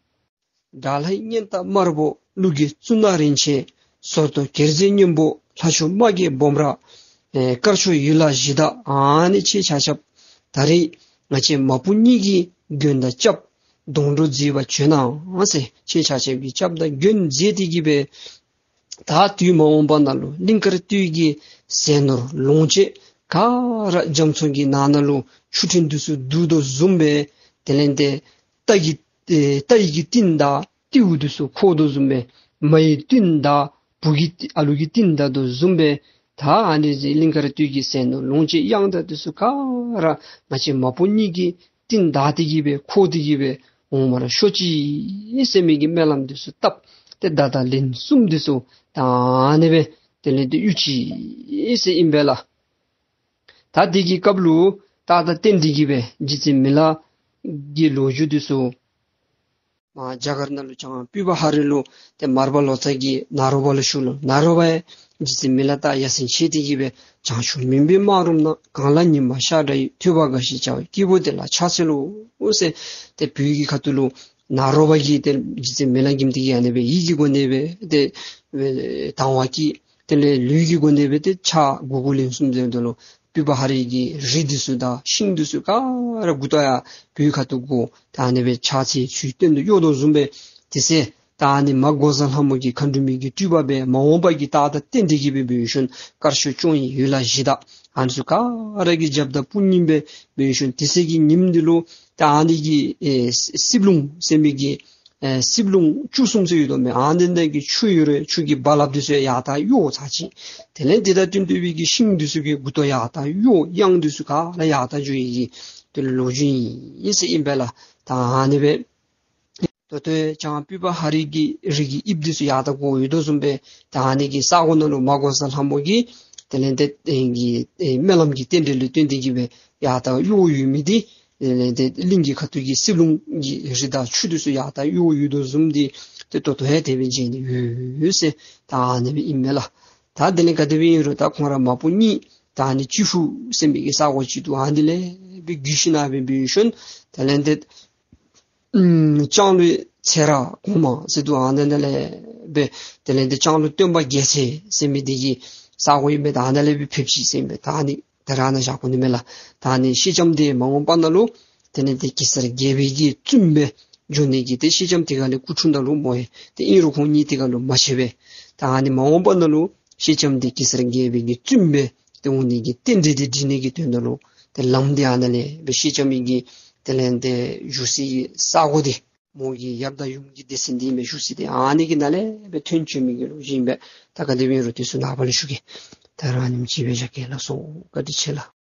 དགྲ་ལྷའི་གཉན་སྟག་དམར་པོ། ཀླུ་རྒྱལ་གཙུག་ན་རིན་ཆེན། ཟོར་གདོང་གྱེར་རྩེ་སྔོན་པོ། ལྷ་མཆོག་དམག་གི་སྦོམ་ར། ཨེ་དཀར་ཕྱོགས་ཡུལ་ལྷ་གཞི་བདག། ཨ་ནི་ཁྱེད་ཆ་ཁྱབ་ད་རེས་ང་བཅས་མ་བུ་གཉིས་ཀྱི་མགོན་དང་སྐྱབས། སྡོང་གྲོགས་མཛད་པར་བྱོན་གནང་ཟེར། ཁྱེད་ཆ་ཁྱབ་ཀྱི་སྐྱབས་དང་མགོན་མཛད་དེ་གི་སྦེ་ད་དུས་མ་འོངས་པ་ནང་ལུ་གླིང་དཀར་སྟོད་ཀྱི་ཟས་ནོར་ལོངས་སྤྱོད་ག་ར་རྒྱ་མཚོ་གི་ནང་ན་ལུ་ཆུ་ཕྲན་འདི་ཚུ་བསྡུ་དོ་བཟུམ་སྦེ། དེ་ལས་ཏེ་རྟ་གི་ཨེ་རྟ་ཡི་གི་རྟིང་བདའ་ཏེའུ་འདི་ཚུ་འཁོར་དོ་བཟུམ་སྦེ། མ་ཡི་རྟིང་བདའ་བུ་གི་ཨ་ལུ་གི་རྟིང་བདའ་དོ་བཟུམ་སྦེ། ད་ཨ་ནི་ཟེར་གླིང་དཀར་སྟོད་ཀྱི་ཟས་ནོར་ལོངས་སྤྱོད་གཡང་ཐང་འདི་ཚུ་ག་ར་ང་བཅས་མ་བུ་གཉིས་ཀྱི་རྟིང་བདའ་སྟེ་གི་སྦེ་འཁོར་ཏེ་གི་སྦེ་འོང་བར་ཤོག་ཅིག་ཟེར་མི་གི་སྨོན་ལམ་འདི་ཚུ་བཏབ་སྟེ་ད་ད་ལན་གསུམ་འདི་ཚུ་ད་ཨ་ནི་སྦེ་དེ་ལས་ཏེ་གཡུག་ཅི་ཟེར་ཨིན་པས་ལགས། ད་དེ་གི་སྐབས་ལུ་ད་ད་རྟེན་འབྲེལ་གྱི་སྦེ་རྗེ་བཙུན་མི་ལ་གི་ལོ་རྒྱུས་འདི་ཚུ་མར་རྒྱ་གར་ནང་ལུ་བྱང་སྤོས་པ་ཧ་རི་ལུ་ཏེ་མར་པ་ལོ་ཙཱ་གིས་ནཱ་རོ་པ་ལུ་ཞུ་ལོ། ནཱ་རོ་པ་ཡང་རྗེ་བཙུན་མི་ལ་དང་ཡ་མཚན་ཆེ་སྟེ་གི་སྦེ་བྱང་ཆུབ་སྨོན་པའི་སྨག་རུམ་ནང་། གངས་ལ་ཉི་མ་ཤར་འདྲ་ཡི། ཐོས་པ་དགའ་བཞིན་བྱ་བའི་སྐྱེས་བུ་དེ་ལ་ཕྱག་འཚལ་ལོ་ཟེར། ཏེ་བོད་ཀྱི་ཁ་ཐུག་ལུ་ནཱ་རོ་པ་གིས་ཏེ་རྗེ་བཙུན་མི་ལ་གི་དེ་གི་ཨ་ནི་སྦེ་ཡིད་ཀྱི་སྒོ་ནས་སྦེ་ཏེ་དང་བ་བསྐྱེད། དེ་ལས་ལུས་ཀྱི་སྒོ་ནས་སྦེ་ཏེ་ཕྱག་དགུ་དགུ་ལན་གསུམ་མཛད་དོ་ལོ། སྤོས་པ་ཧ་རི་གི་རི་འདི་ཚུ་དང་ཤིང་འདི་ཚུ་ག་ར་མགུ་ཏོ་ཡར་བོད་ཁ་ཐུག་གུ་ད་ཨ་ནི་སྦེ་ཕྱག་འཚལ་ཚུལ་སྟོན་དོ་གཡོ་དོ་བཟུམ་སྦེ། དེ་ཚེ་ད་ཨ་ནི་མ་འགོག་བཟའ་ལྷ་མོ་གིས་མཁའ་འགྲོ་མའི་གི་སྤྲུལ་པ་སྦེ་མ་འོངས་པ་གི་ད་ད་རྟེན་འབྲེལ་གྱི་སྦེ་འབད་ཞིནམ་དཀར་ཕྱོགས་སྐྱོང་བའི་ཡུལ་ལྷ་གཞི་བདག་ཨ་ནི་ཚུ་ག་ར་གི་རྒྱབ་དང་དཔུང་གཉེན་སྦེ་འབད་ཞིནམ་དེ་ཚེ་གི་ཉིནམ་འདི་ལུ་ད་ཨ་ནི་གི་ཨེ་སྲིབ་ལུང་ཟེར་མི་གི་ཨེ་སྲིབ་ལུང་བཅུ་གསུམ་ཟེར་ཡོད་དོ་མས། ཨ་ནི་འདི་གི་ཆུ་ཡོད་རུང་ཆུ་གི་རྦ་རླབས་འདི་ཚུ་ཡར་ད་གཡོ་ཚར་ཅི། དེ་ལས་དེ་དང་བསྟུན་ཏེ་སྦེ་གི་ཤིང་འདི་ཚུ་གི་མགུ་ཏོ་ཡར་ད་གཡོ། གཡང་འདི་ཚུ་ག་ར་ཡར་ད་འགྱོ་ཡི་གི་དེ་ལུ་ལོ་རྒྱུས་ཨིན་ཟེར་ཨིན་པས་ལགས། ད་ཨ་ནི་སྦེ་ད་ལྟོ་བྱང་སྤོས་པ་ཧ་རི་གི་རི་གི་དབྱིབས་འདི་ཚུ་ཡར་ད་གོ་ཡོད་དོ་བཟུམ་སྦེ་ད་ཨ་ནི་གི་ས་གོ་ནང་ལུ་མ་འགོག་བཟའ་ལྷ་མོ་གིས་དེ་ལས་ཏེ་ཨེ་གི་ཨེ་སྨོན་ལམ་གྱི་རྟེན་འབྲེལ་ལུ་བརྟེན་ཏེ་གི་སྦེ་ཡར་ད་གཡོ་ཡོད་མི་འདི་དེ་ལས་ཏེ་གླིང་གི་ཁ་ཐུག་གི་སྲིབ་ལུང་གི་རི་དང་ཆུ་འདི་ཚུ་ཡར་ད་གཡོ་ཡོད་དོ་བཟུམ་འདི་ཏེ་ད་ལྟོ་ཡང་དེ་སྦེ་མཇལ་ནི་ཡོད་ཟེར་ད་ཨ་ནི་སྦེ་ཨིན་མས་ལགས། ད་དེ་ལས་ག་དེ་སྦེ་ཨིན་རུང་ད་ཁོང་ར་མ་བུ་གཉིས་ད་ཨ་ནི་སྤྱི་ཕུག་ཟེར་མི་གི་ས་གོ་ཅིག་འདུག། ཨ་ནི་ལས་སྦེ་བརྒྱུད་ཞིནམ་སྦེ་འབད་ཞིནམ་དེ་ལས་ཏེ་ཨམ་ལྕང་ལོའི་ཚེ་རབས་གོང་མ་ཟེར་འདུག། ཨ་ནི་ནང་ལས་སྦེ་དེ་ལས་ཏེ་ལྕང་ལོ་སྟོན་པ་རྒྱལ་མཚན་ཟེར་མི་འདི་གི་ས་གོ་ཨིན་པས། ད་ཨ་ནི་ལས་སྦེ་ཕེབས་ཅི་ཟེར་ཨིན་པས། ད་ཨ་ནི་ད་ར་ནཱ་བཞག་དགོ་ནི་མས་ལགས། ད་ཨ་ནི་སེང་ལྕམ་འདི་མ་འོངས་པ་ནང་ལུ་དེ་ལས་ཏེ་གེ་སར་རྒྱལ་པོའི་གི་བཙུནམོ་སྦེ་འགྱོ་ནི་གི་ཏེ་སེང་ལྕམ་དེ་ག་ལས་སྐུ་འཁྲུངས་ད་ལུ་མོ་ཡང་ཏེ་ཨིན་རུང་ཁོང་གཉིས་དེ་ག་ལུ་མ་ཕྱད་པས། ད་ཨ་ནི་མ་འོངས་པ་ནང་ལུ་སེང་ལྕམ་འདི་གེ་སར་རྒྱལ་པོའི་གི་བཙུནམོ་སྦེ་ཏེ་འོང་ནི་གི་རྟེན་འབྲེལ་འདི་འགྲིག་ནི་གི་དོན་དག་ལུ་ཏེ་ལམ་འདི་ཨ་ནཱ་ལས་སྦེ་སེང་ལྕམ་གྱི་དེ་ལས་ཏེ་བཞུགས་སའི་གི་ས་གོ་འདི་མོ་གི་ཡབ་དང་ཡུམ་གྱི་སྡེ་ཚན་འདི་ཨིན་པས། བཞུགས་ས་འདི་ཨ་ནི་གི་ནང་ལས་སྦེ་ཐོན་བྱོན་མི་གི་ལོ་རྒྱུས་ཨིན་པས། ད་ག་དེ་སྦེ་ཨིན་རུང་དེ་ཚུ་ནངས་པ་ལུ་ཞུ་གེ། ད་ར་ཨ་ནེམ་ཅིག་སྦེ་བཞག་གེ་ལགས་སོ། བཀའ་དྲིན་ཆེ་ལགས།